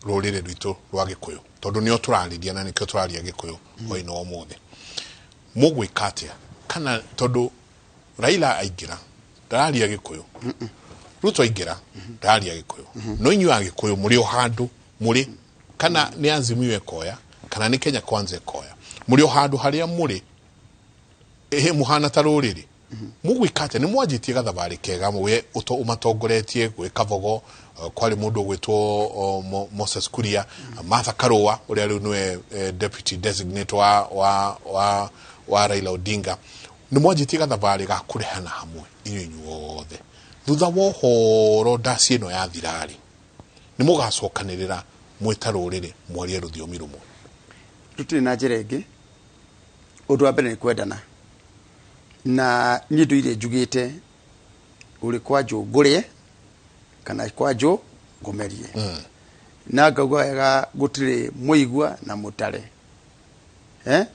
rũrĩrĩ rwitũ rwa Gĩkũyũ, tondũ nĩo tũrarĩria na nĩkĩo tũraria Gĩkũyũ hwaĩ-inĩ wa ũmũthĩ. Mũgwĩka atĩa kana tondũ Raila aingĩra ndararia Gĩkũyũ, Ruto aingĩra ndararia Gĩkũyũ, no inyuĩ Agĩkũyũ mũrĩ o handũ mũrĩ, kana nĩ Azimio ĩkoya kana nĩ Kenya Kwanza ĩkoya, mũrĩ o handũ harĩa mũrĩ, ĩhĩ mũhana ta rũrĩrĩ. Mũgwĩka atĩa? Nĩ mwanjĩtie gathabarĩ kega we ũmatongoretie gwĩ Kabogo, kwarĩ mũndũ ũgwĩtwo Moses Kuria, Martha Karũa ũrĩa rĩu nĩwe deputy designate wa Raila Odinga. Nĩ mwanjĩtie gathabarĩ ga kũrehana hamwe inyuĩ inyuothe. Thutha wa ũhoro ndaci ĩno yathirarĩ, nĩ mũgacokanĩrĩra mwĩ ta rũrĩrĩ mwarie rũthiomi rũmwe? Tũtirĩ na njĩra ĩngĩ. Ũndũ wa mbere nĩ kwendana, na niĩ ndũire njugĩte ũrĩ kwa njũ ngũrĩe kana kwa njũ ngũmerie, na ngauga wega gũtirĩ mũigua na mũtare,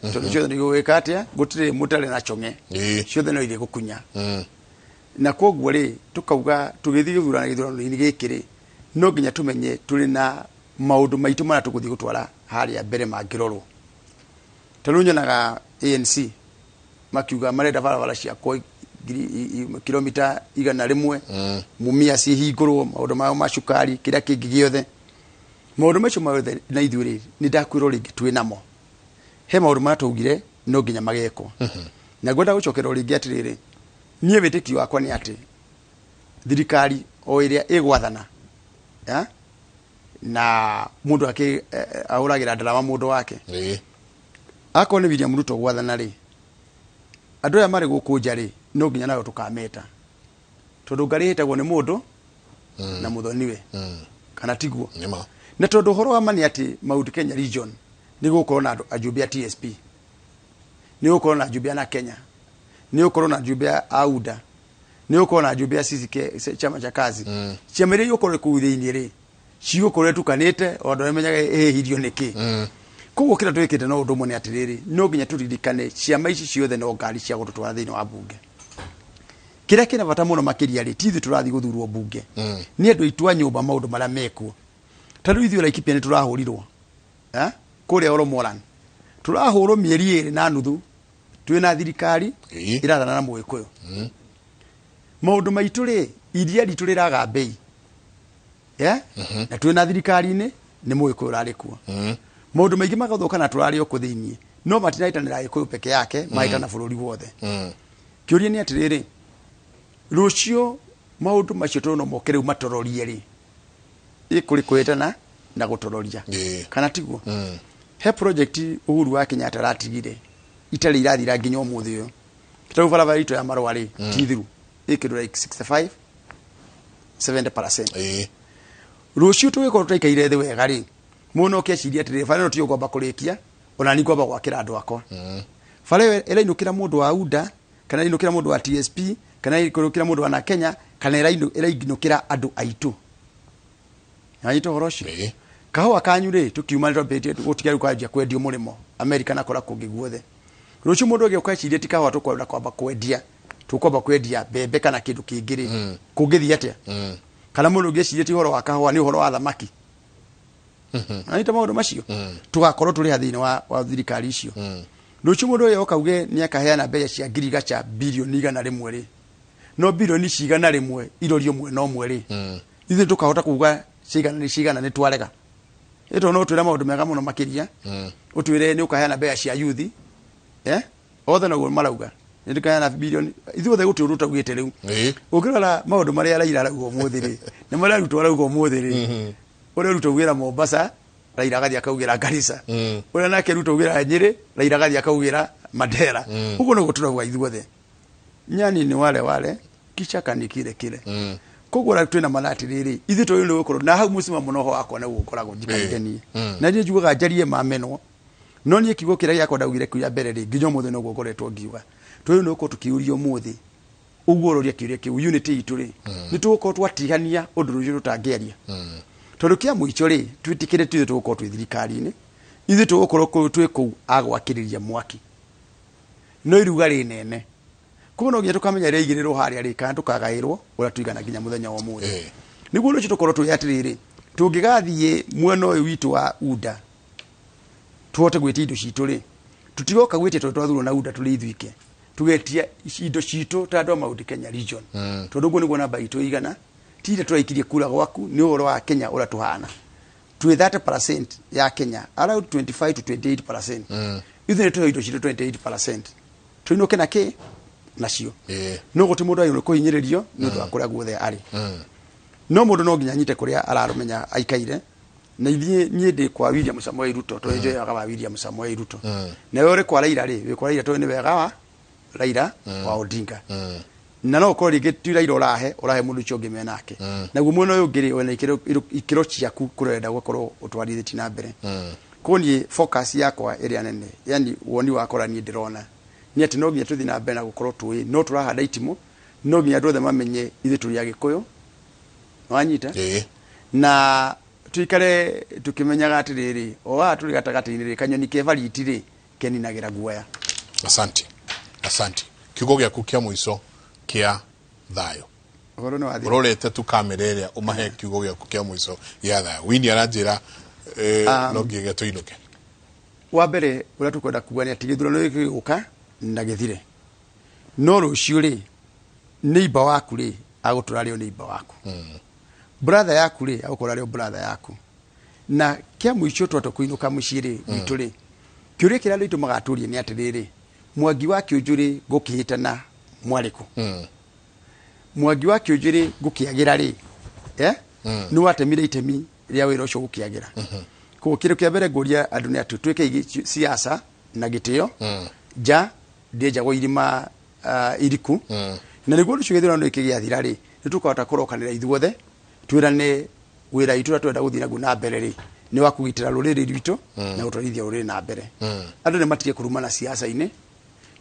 tondũ ciothe nĩ igũgĩka atĩa, gũtirĩ mũtare na chong'e, ciothe no irĩ gũkunya. Na koguo rĩ, tukauga tũgĩthiĩ gũthurana gĩthurano-inĩ gĩkĩ rĩ, no nginya tũmenye tũrĩ na maũndũ maitũ marĩa tũgũthiĩ gũtwara harĩa mbere mangĩrorwo. Ta rĩu nyonaga ANC makiuga marenda barabara ciakwo kilomita 100, Mumia cihingũrwo, maũndũ mao ma cukari, kĩrĩa kĩngĩ gĩothe, maũndũ macio mothe. Na ithuĩ rĩ, nĩ ndakwĩrwo rĩngĩ twĩ namo he maũndũ marĩa twaugire no nginya magekwo. Na ngwenda gũcokerwo rĩngĩ atĩrĩrĩ, niĩ wĩtĩkio wakwa nĩ atĩ thirikari o ĩrĩa ĩgwathana ya Na mũndũ akĩ ahũragĩra ndarama mũndũ wake. Akorwo nĩ William Ruto gwathana rĩ, andũ aya marĩ gũkũ nja rĩ, no nginya nayo tũkameta, tondũ ngarĩ ĩtagwo nĩ mũndũ na mũthoniwe, kana tiguo? Nĩma. Na tondũ ũhoro wa ma nĩ atĩ Mount Kenya region nĩ gũkorwo na andũ ajumbe a TSP, nĩ gũkorwo na ajumbe a na Kenya, nĩ gũkorwo na ajumbe a UDA, nĩ gũkorwo na ajumbe a CCK, chama cha kazi. Ciama iria igũkorwo kũu thĩinĩ rĩ, cigũkorwo itukanĩte o andũ arĩa menyaga ĩhĩhirio nĩkĩ. Koguo kĩrĩa twĩkĩte no ũndũ ũmwe nĩ atĩrĩrĩ, no nginya tũririkane ciama ici ciothe no ngari cia gũtũtwara thĩinĩ wa bunge. Kĩrĩa kĩna bata mũno makĩria rĩ, ti ithuĩ tũrathiĩ gũthurwo bunge, nĩ andũ aitũ a nyũmba, maũndũ marĩa mekuo. Ta rĩu ithuĩ Laikipia nĩ tũrahũrirwo, eh? Kũrĩa Oromoran tũrahũrwo mĩeri 2.5 twĩna thirikari ĩrathana na Mũgĩkũyũ. Maũndũ maitũ rĩ, iria ritũ rĩraga mbei, yeah? Na twĩna thirikari-inĩ nĩ Mũgĩkũyũ ũrarĩ kuo. Maũndũ maingĩ magathũka na tũrarĩ o kũ thĩiniĩ, no matinahĩtanĩra Gĩkũyũ peke yake, mahĩtana bũrũri wothe. Kĩũria nĩ atĩrĩrĩ, rũciũ maũndũ macio tondũ no moke rĩu matororie rĩ, ĩ kũrĩ kũhĩtana na gũtororia, kana tiguo? He project Uhuru wa Kenyatta aratigire itarĩ irathira nginya ũmũthĩ ũyũ. Tarĩu barabara itũ ya Marũa rĩ, ti thiru, ĩ kĩndũ like 65 70%. Rũciũ tũgĩkorwo tũtaikaire thĩ wega rĩ, mũndũ no keciria atĩrĩrĩ, bara ĩno tiyo ngwamba kũrĩkia, ona ni ngwamba gwakĩra andũ akwa. Bara ĩyo ĩrainũkĩra mũndũ wa UDA, kana ĩrainũkĩra mũndũ wa TSP, kana ĩrainũkĩra mũndũ wa na Kenya, kana ĩrainũkĩra andũ aitũ. Nanyita ũhoro ũcio? Kahũa kanyu rĩ, tũkiuma nĩ twambĩrĩtie gũtiga rĩu kanjia kwendio mũrĩmo Amerika na kũrĩa kũngĩ guothe. Rũciũ mũndũ agĩũka ecirie ti kahũa tũkwenda kwamba kwendia, tũkwamba kwendia mbembe kana kĩndũ kĩngĩ rĩ, kũngĩthiĩ atĩa? Kana mũndũ ũngĩ ecirie ti ũhoro wa kahũa, nĩ ũhoro wa thamaki. Nanyita maũndũ macio? Tũgakorwo tũrĩ ha thĩinĩ wa thirikari icio? Rũciũ mũndũ ũyũ oka auge nĩ akaheana mbeca cia ngirigaca bilioni 100 rĩ, no bilioni ici 100 irorio mwena ũmwe rĩ, ithuĩ tũkahota kuga cigana nĩ cigana nĩ twarega. Ĩto no twĩre maũndũ mega mũno makĩria, ũtwĩre nĩ ũkaheana mbeca cia yuthi, eh? Othe noguo marauga nĩ ndũkaheana bilioni, ithuothe gũtirĩ ũndũ ũtaugĩte rĩu. Ũngĩrora maũndũ marĩa Raila arauga ũmũthĩ rĩ, na marĩa Ruto arauga ũmũthĩ rĩ, ũrĩa Ruto augĩra Mombasa, Raila agathiĩ akaugĩra Garissa. Ũrĩa nake Ruto augĩra Nyĩrĩ, Raila agathiĩ akaugĩra Mandera. Ũguo noguo tũrauga ithuothe, nyani ni wale wale, kichaka ni kile kile. Koguo rĩu twĩna mana atĩrĩrĩ, ithuĩ twagĩrĩirwo nĩ gũkorwo na hau mũcimamo noho wakwa nĩguo ngoragwo njikarĩte niĩ. Na niĩ njugaga njarie mamenwo, no niĩ kiugo kĩrĩa gĩakwa ndaugire kĩu ya mbere rĩ, nginya ũmũthĩ noguo ngoretwo ngiuga. Twagĩrĩirwo nĩ gũkorwo tũkĩũria ũmũthĩ ũguo ũroria kĩũria kĩu, unity itũ rĩ, nĩ tũgũkorwo twatihania ũndũ rũciũ tũtangĩaria? Tondũ kĩa mũico rĩ, twĩtĩkĩre ithuĩ tũgũkorwo twĩ thirikari-inĩ, ithuĩ tũgũkorwo twĩ kũu agwakĩrĩria mwaki, no iruga rĩ nene. Koguo no nginya tũkamenya rĩa igĩrĩrwo harĩa rĩ, kana tũkagaĩrwo ũrĩa tũigana nginya mũthenya wa ũmũthĩ. Nĩguo rũciũ tũkorwo twĩ atĩrĩrĩ, tũngĩgathiĩ mwena ũyũ witũ wa UDA tũhote gwĩtia indo citũ rĩ, tũtigoka gwĩtia tondũ twathurwo na UDA tũrĩ ithuike, tũgetia indo citũ ta andũ a Mount Kenya region, tondũ ũguo nĩguo namba itũ ĩigana. Ti ithe tũraikirie kura gwaku, nĩ ũhoro wa Kenya ũrĩa tũhana, twĩ 30% ya Kenya, around 25 to 28%. Ithuĩ nĩ tũheo indo citũ 28%, tũinũke na kĩ nacio. No gũtirĩ mũndũ agĩrĩirwo kũhinyĩrĩrio nĩ ũndũ wa kũrĩa guothe arĩ, no mũndũ no nginya anyite kũrĩa ararũmenya aikaire. Na ithuĩ, niĩ ndĩ kwa William Samoei Ruto tondũ nĩ wega wa William Samoei Ruto. Nawe ũrĩ kwa Raila rĩ, wĩ kwa Raila tondũ nĩ wega wa Raila wa Odinga. Na no ũkorwo rĩngĩ ti Raila ũrahe mũndũ ũcio ũngĩ menake. Naguo mwena ũyũ ũngĩ rĩ, wĩna ikĩro ciaku kũrĩa ũrenda gũkorwo ũtwarithĩtie na mbere. Koguo niĩ focus yakwa ĩrĩa nene, yani woni wakwa ũrĩa niĩ ndĩrona, nĩ atĩ no nginya tũthiĩ na mbere na gũkorwo tũĩ no tũrahanda itimũ. No nginya andũ othe mamenye ithuĩ tũrĩ Agĩkũyũ, wanyita? Na tuikare tukimenyaga atĩrĩrĩ, o haha tũrĩ gatagatĩ-inĩ rĩ, kanyoni ke bariti rĩ, keninagĩra guoya. Asante, asante. Kiugo gĩaku kĩa mũico kĩa thayũ. Ũhoro nĩ wathira. Ũrorete tu kamera ĩrĩa, ũmahe kiugo gĩaku kĩa mũico gĩa thayũ. Wini aranjĩra no nginya tũinũke. Wa mbere ũrĩa tũkwenda kuga nĩ atĩ gĩthurano gĩkĩ gĩgũka na gĩthire, no rũciũ rĩ, neighbor waku rĩ, agũtũra rĩo neighbor waku, brother yaku rĩ, agũkora rĩo brother yaku. Na kĩa mũico, twatua kũinũka mũciĩ rĩ gwitũ rĩ, kĩũria kĩrĩa andũ aitũ magatũria nĩ atĩrĩrĩ, Mwangi wa Kĩũnjũ rĩ, ngũkĩhĩtana mwarĩkũ? Mwangi wa Kĩũnjũ rĩ, ngũkĩagĩra rĩ, eh? Nĩ watemire itemi rĩa wĩra ũcio gũkĩagĩra. Koguo kĩndũ kĩa mbere ngũria andũ nĩ atĩ twĩke siasa na gĩtĩo, nja ndĩenjagwo irima iriku, na nĩguo ũndũ ũcio gĩthurano gĩkĩ gĩathira rĩ, nĩ tũkahota kũrokanĩra ithuothe twĩrane wĩra witũ ũrĩa tũrenda gũthiĩ naguo na mbere rĩ, nĩ wa kũgitĩra rũrĩrĩ rwitũ na gũtwarithia rũrĩrĩ na mbere. Andũ nĩ matige kũrumana siasa-inĩ,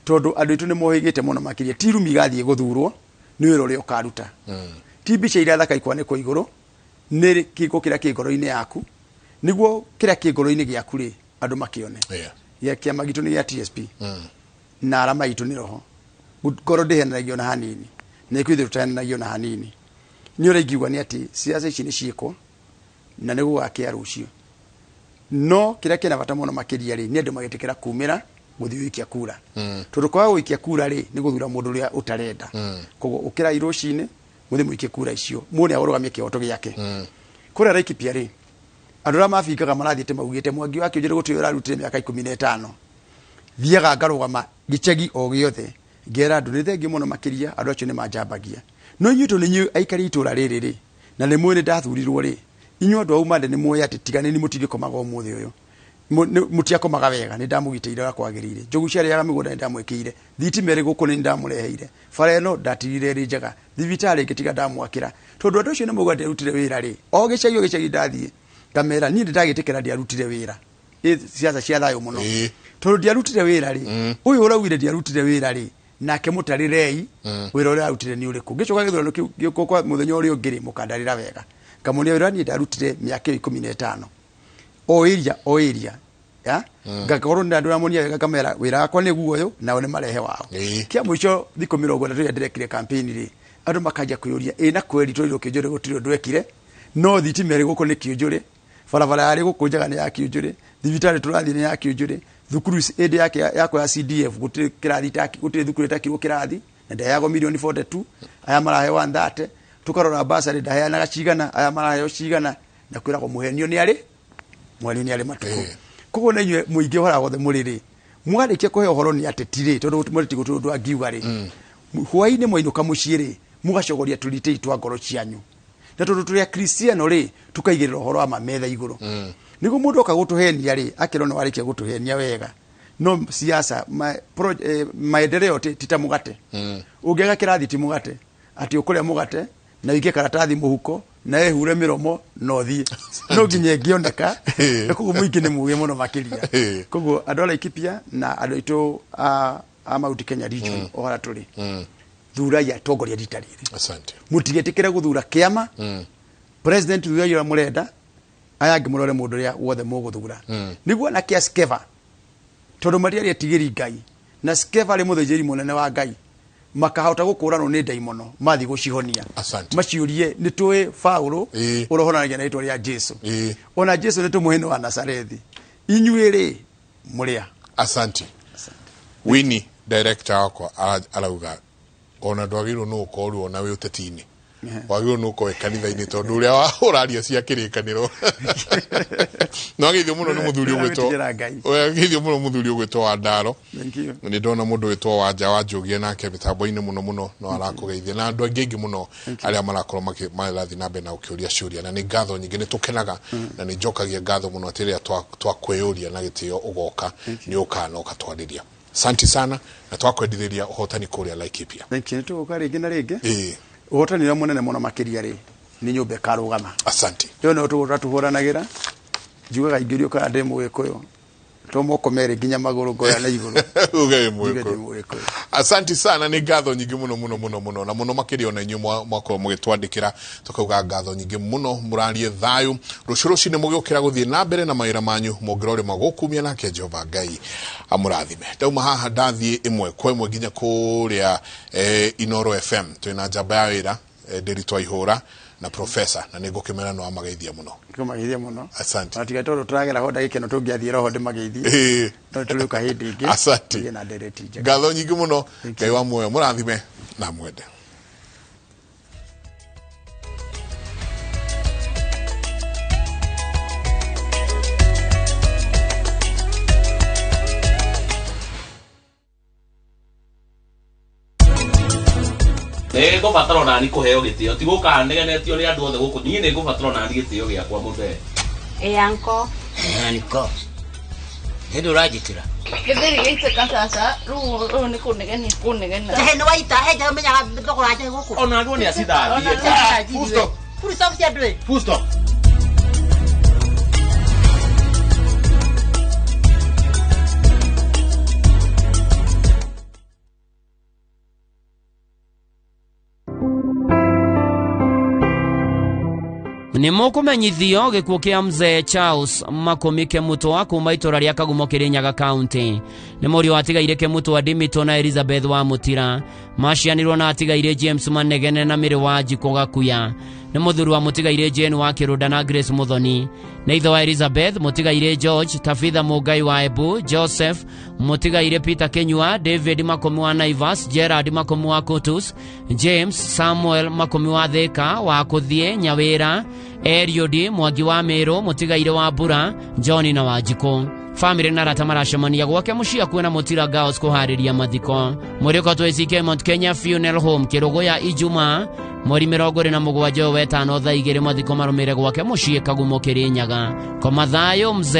tondũ andũ aitũ nĩ mohĩgĩte mũno makĩria. Ti irumi igathiĩ gũthurwo, nĩ wĩra ũrĩa ũkaruta. Ti mbica iria thaka ikwanĩkwo igũrũ, nĩ kĩko kĩrĩa kĩ ngoro-inĩ yaku, nĩguo kĩrĩa kĩ ngoro-inĩ gĩaku rĩ, andũ makĩone. Gĩa kĩama gitũ nĩ gĩa TSP na arama itũ nĩ roho. Ngoro ndĩhenanagio na hanini, na ikuũ ithuĩ tũtahenanagio na hanini. Nĩ ũrĩa ingiuga nĩ atĩ siasa ici nĩ ciĩkwo na nĩ gũgakĩa rũciũ, no kĩrĩa kĩna bata mũno makĩria rĩ, nĩ andũ magĩtĩkĩra kumĩra gũthiĩ gũikia kura, tondũ kwaga gũikia kura rĩ, nĩ gũthura mũndũ ũrĩa ũtarenda. Koguo ũkĩrai rũcinĩ mũthiĩ mũikie kura icio, mũndũ nĩ agũrũgamia kĩhoto gĩake. Kũrĩa Laikipia rĩ, andũ arĩa mabingaga marathiĩte maugĩte Mwangi wa Kĩũnjũrĩ gũtirĩ ũrarutire mĩaka 15. Thiaga ngarũgama gĩcagi o gĩothe ngera andũ nĩ thengiũ mũno makĩria, andũ acio nĩ manjambagia, no inyuĩ tondũ nĩ inyuĩ aikari a itũra rĩrĩ rĩ, na nĩ mũĩ nĩ ndathurirwo rĩ, inyuĩ andũ a Umande nĩ mũĩ atĩ tiga nĩ niĩ mũtingĩkomaga ũmũthĩ ũyũ. Mũtiakomaga wega, nĩ ndamũgitĩire ũrĩa kwagĩrĩire. Njogu ciarĩaga mĩgũnda nĩ ndamwĩkĩire, thitima ĩrĩ gũkũ nĩ ndamũreheire, bara ĩno ndatigire ĩrĩ njega, thibitarĩ ngĩtiga ndamwakĩra. Tondũ andũ acio nĩ mauga ndiarutire wĩra rĩ, o gĩcagi o gĩcagi ndathiĩ ngamera niĩ nĩ ndagĩtĩkĩra ndiarutire wĩra. Ĩ siasa cia thayũ mũno. Tondũ ndiarutire wĩra rĩ, ũyũ ũraugire ndiarutire wĩra rĩ, nake mũtarĩrei wĩra ũrĩa arutire nĩ ũrĩkũ. Ngĩcoka gĩthurano kĩu gĩũka kwa mũthenya ũrĩa ũngĩ rĩ, mũkandarĩra wega, ngamuonia wĩra niĩ ndarutire mĩaka ĩyo 15 o area o area ya ngakorwo nĩ ndĩramonia wega, ngamera wĩra wakwa nĩ guo ũyũ, nao nĩ marehe wao. Kĩa mũico thikũ 30 ĩrĩa ndĩrekire campaign rĩ, andũ makanjia kwĩyũria ĩ na kweri tũrirwo Kĩũnjũrĩ gũtirĩ ũndũ ekire, no thitima ĩrĩ gũkũ nĩ Kĩũnjũrĩ, barabara yarĩ gũkũ njega nĩ ya Kĩũnjũrĩ, thibitarĩ tũrathiĩ nĩ ya Kĩũnjũrĩ, thukuru ĩndĩ yake yakwa ya CDF gũtirĩ kĩrathi gũtirĩ thukuru ĩtakirwo kĩrathi na ndaheagwo mirioni 42, aya maraheo 130. Tũkarora basarĩ ndaheanaga cigana, aya maraheo cigana, na kwĩragwo mũhenio nĩ arĩ mũhenio nĩ arĩ matukũ. Koguo na inyuĩ mũingĩ ũhoro wothe mũrĩ rĩ, mwarĩkia kũhe ũhoro nĩ ateti rĩ, tondũ mũteti gũtirĩ ũndũ angiuga rĩ, hwaĩ-inĩ mwainũka mũciĩ rĩ, mũgacogoria tũritĩi twa ngoro cianyu, na tondũ tũrĩ akristiano rĩ, tũkaigĩrĩra ũhoro wa ma metha igũrũ, nĩguo mũndũ oka gũtũhenia rĩ, akĩrwo nĩ warĩkia gũtũhenia wega. No siasa maendeleo ti ta mũgate. Ũngĩaga kĩrathi ti mũgate atĩ ũkũrĩa mũgate na wike karatathi mũhuko na ehure mĩromo na ũthiĩ, no nginya ĩngĩoneka. Na koguo mũingĩ nĩ mũgĩ mũno makĩria. Koguo andũ a Laikipia na andũ aitũ a Mount Kenya region o harĩa tũrĩ, thurai atongoria rita rĩrĩ. Mũtigetĩkĩre gũthura kĩama. President thurai ũrĩa mũrenda, aya angĩ mũrore mũndũ ũrĩa wothe mũgũthura, nĩguo na kĩa Skeva, tondũ matiarĩ etigĩri Ngai, na Skeva arĩ mũthĩnjĩri mũnene wa Ngai, makahota gũkũranwo nĩ ndaimono mathiĩ gũcihonia. Maciũrie nĩ tũĩ Paulo ũrohonanagia na rĩtwa rĩa Jesu, ona Jesu nĩ tũmũĩ nĩ wa Nazarethi, inyuĩ rĩ mũrĩa? Asante. Winnie director wakwa arauga ona ndwagĩrĩirwo nĩ gũkorwo ona wĩ ũteti-inĩ, wagĩrĩirwo nĩ gũkorwo wĩ kanitha-inĩ, tondũ ũrĩa ũraria cia kĩrĩkanĩro no ageithio mũno nĩ mũthuri ũgwĩtwo Ndĩragetigĩra Ngai. Ageithio mũno mũthuri ũgwĩtwo wa Ndaro. Thank you. Nĩ ndona mũndũ wĩtwo Wanja wa Njũgie nake mĩtambo-inĩ mũno mũno no arakũgeithia, na andũ angĩ aingĩ mũno arĩa marakorwo marathiĩ na mbere na gũkĩũria ciũria, na nĩ ngatho nyingĩ, nĩ tũkenaga na nĩ njokagia ngatho mũno atĩ rĩrĩa twakwĩyũria na gĩtĩo ũgoka, nĩ ũkaga na ũkatwarĩria. Asante sana, na twakwendithĩria ũhotani kũrĩa Laikipia. Thank you. Nĩtũgũka rĩngĩ na rĩngĩ. Ũhotani ũrĩa mũnene mũno makĩria rĩ, nĩ nyũmba ĩkarũgama. Asante. Ĩyo nĩyo tũgũra tũhũranagĩra. Njugaga ingĩũrio kana ndĩ mũgĩkũyũ, to moko merĩ nginya magũrũ ngoya na igũrũ. Uge wĩ Njuge ndĩ mũgĩkũyũ. Mũgĩkũyũ. Asante sana, nĩ ngatho nyingĩ mũno mũno mũno mũno na mũno makĩria ona inyuĩ mwakorwo mũgĩtwandĩkĩra, tũkauga ngatho nyingĩ mũno. Mũrarie thayũ rũciũ rũcinĩ mũgĩũkĩra gũthiĩ na mbere na mawĩra manyu, mũngĩrorĩma gũkumia nake Jehova Ngai amũrathime. Ndauma haha ndathiĩ ĩmwe kwa ĩmwe nginya kũrĩa Inoro FM, twĩna njamba ya wĩra, Ndĩritũ Aihũra na professor, na nĩ ngũkĩmera no amageithia mũno. Kũmageithia mũno. Asante. Na tiga tondũ tũragera ho ndagĩka ĩno tũngĩathiĩ roho ndĩmageithie. No tũrĩũka hĩndĩ ĩngĩ. Asante. Tũgĩe na ndereti njega. Ngatho nyingĩ mũno. Ngai wa muoyo mũrathime na mwende. Nĩ Nĩ ngũbatara onani kũheo gĩtĩo, ti gũka negenetio nĩ andũ othe gũkũ. Niĩ nĩ ngũbatara onani gĩtĩo gĩakwa mũthee. Ĩ anko. Niko hĩndĩ ũranjĩtĩra. Gĩtheri gĩitĩka caca, rĩu ũyũ nĩ kũnegenia kũnegena. Njahe nĩ waita, he njahe ũmenyaga thogora wa njahe gũkũ. Ona andũ nĩ acithambie. Full stop. Full stop cia ndũĩ. Full stop. Nĩ mũkũmenyithio gĩkuũ kĩa mzee Charles Makũmi Kĩmutwa kuma itũra rĩa Kagumo Kĩrĩnyaga County. Nĩ mũriũ atigaire Kĩmutwa Dimitũ na Elizabeth wa Mũtira. Macianirwo na atigaire James Manegene na Mĩrĩ wa Njikũ Gakuya. Nĩ mũthuri wa mũtigaire Jane wa Kĩrũnda na Grace Mũthoni. Nĩ ithe wa Elizabeth, mũtigaire George, Tabitha Mũngai wa Embu, Joseph, mũtigaire Peter Kĩnyua, David Makũmi wa Naivas, Gerard Makũmi wa Kutus, James Samuel Makũmi wa Thĩka wa Kũthiĩ Nyawĩra, Eliud Mwangi wa Mĩrũ, mũtigaire wa Mbura, John na Wanjikũ. Famĩlĩ na arata maracemania gwake mũciĩ akuwe na Mũtira Girls kũharĩria mathiko. Mwĩrĩ ũkotwo ACK Mount Kenya Funeral Home Kĩrũgũya Ijumaa mweri 27 ũyũ wetano thaa 2 mathiko marũmĩrĩre gwake mũciĩ Kagumo Kĩrĩnyaga. Koma thayũ mzee.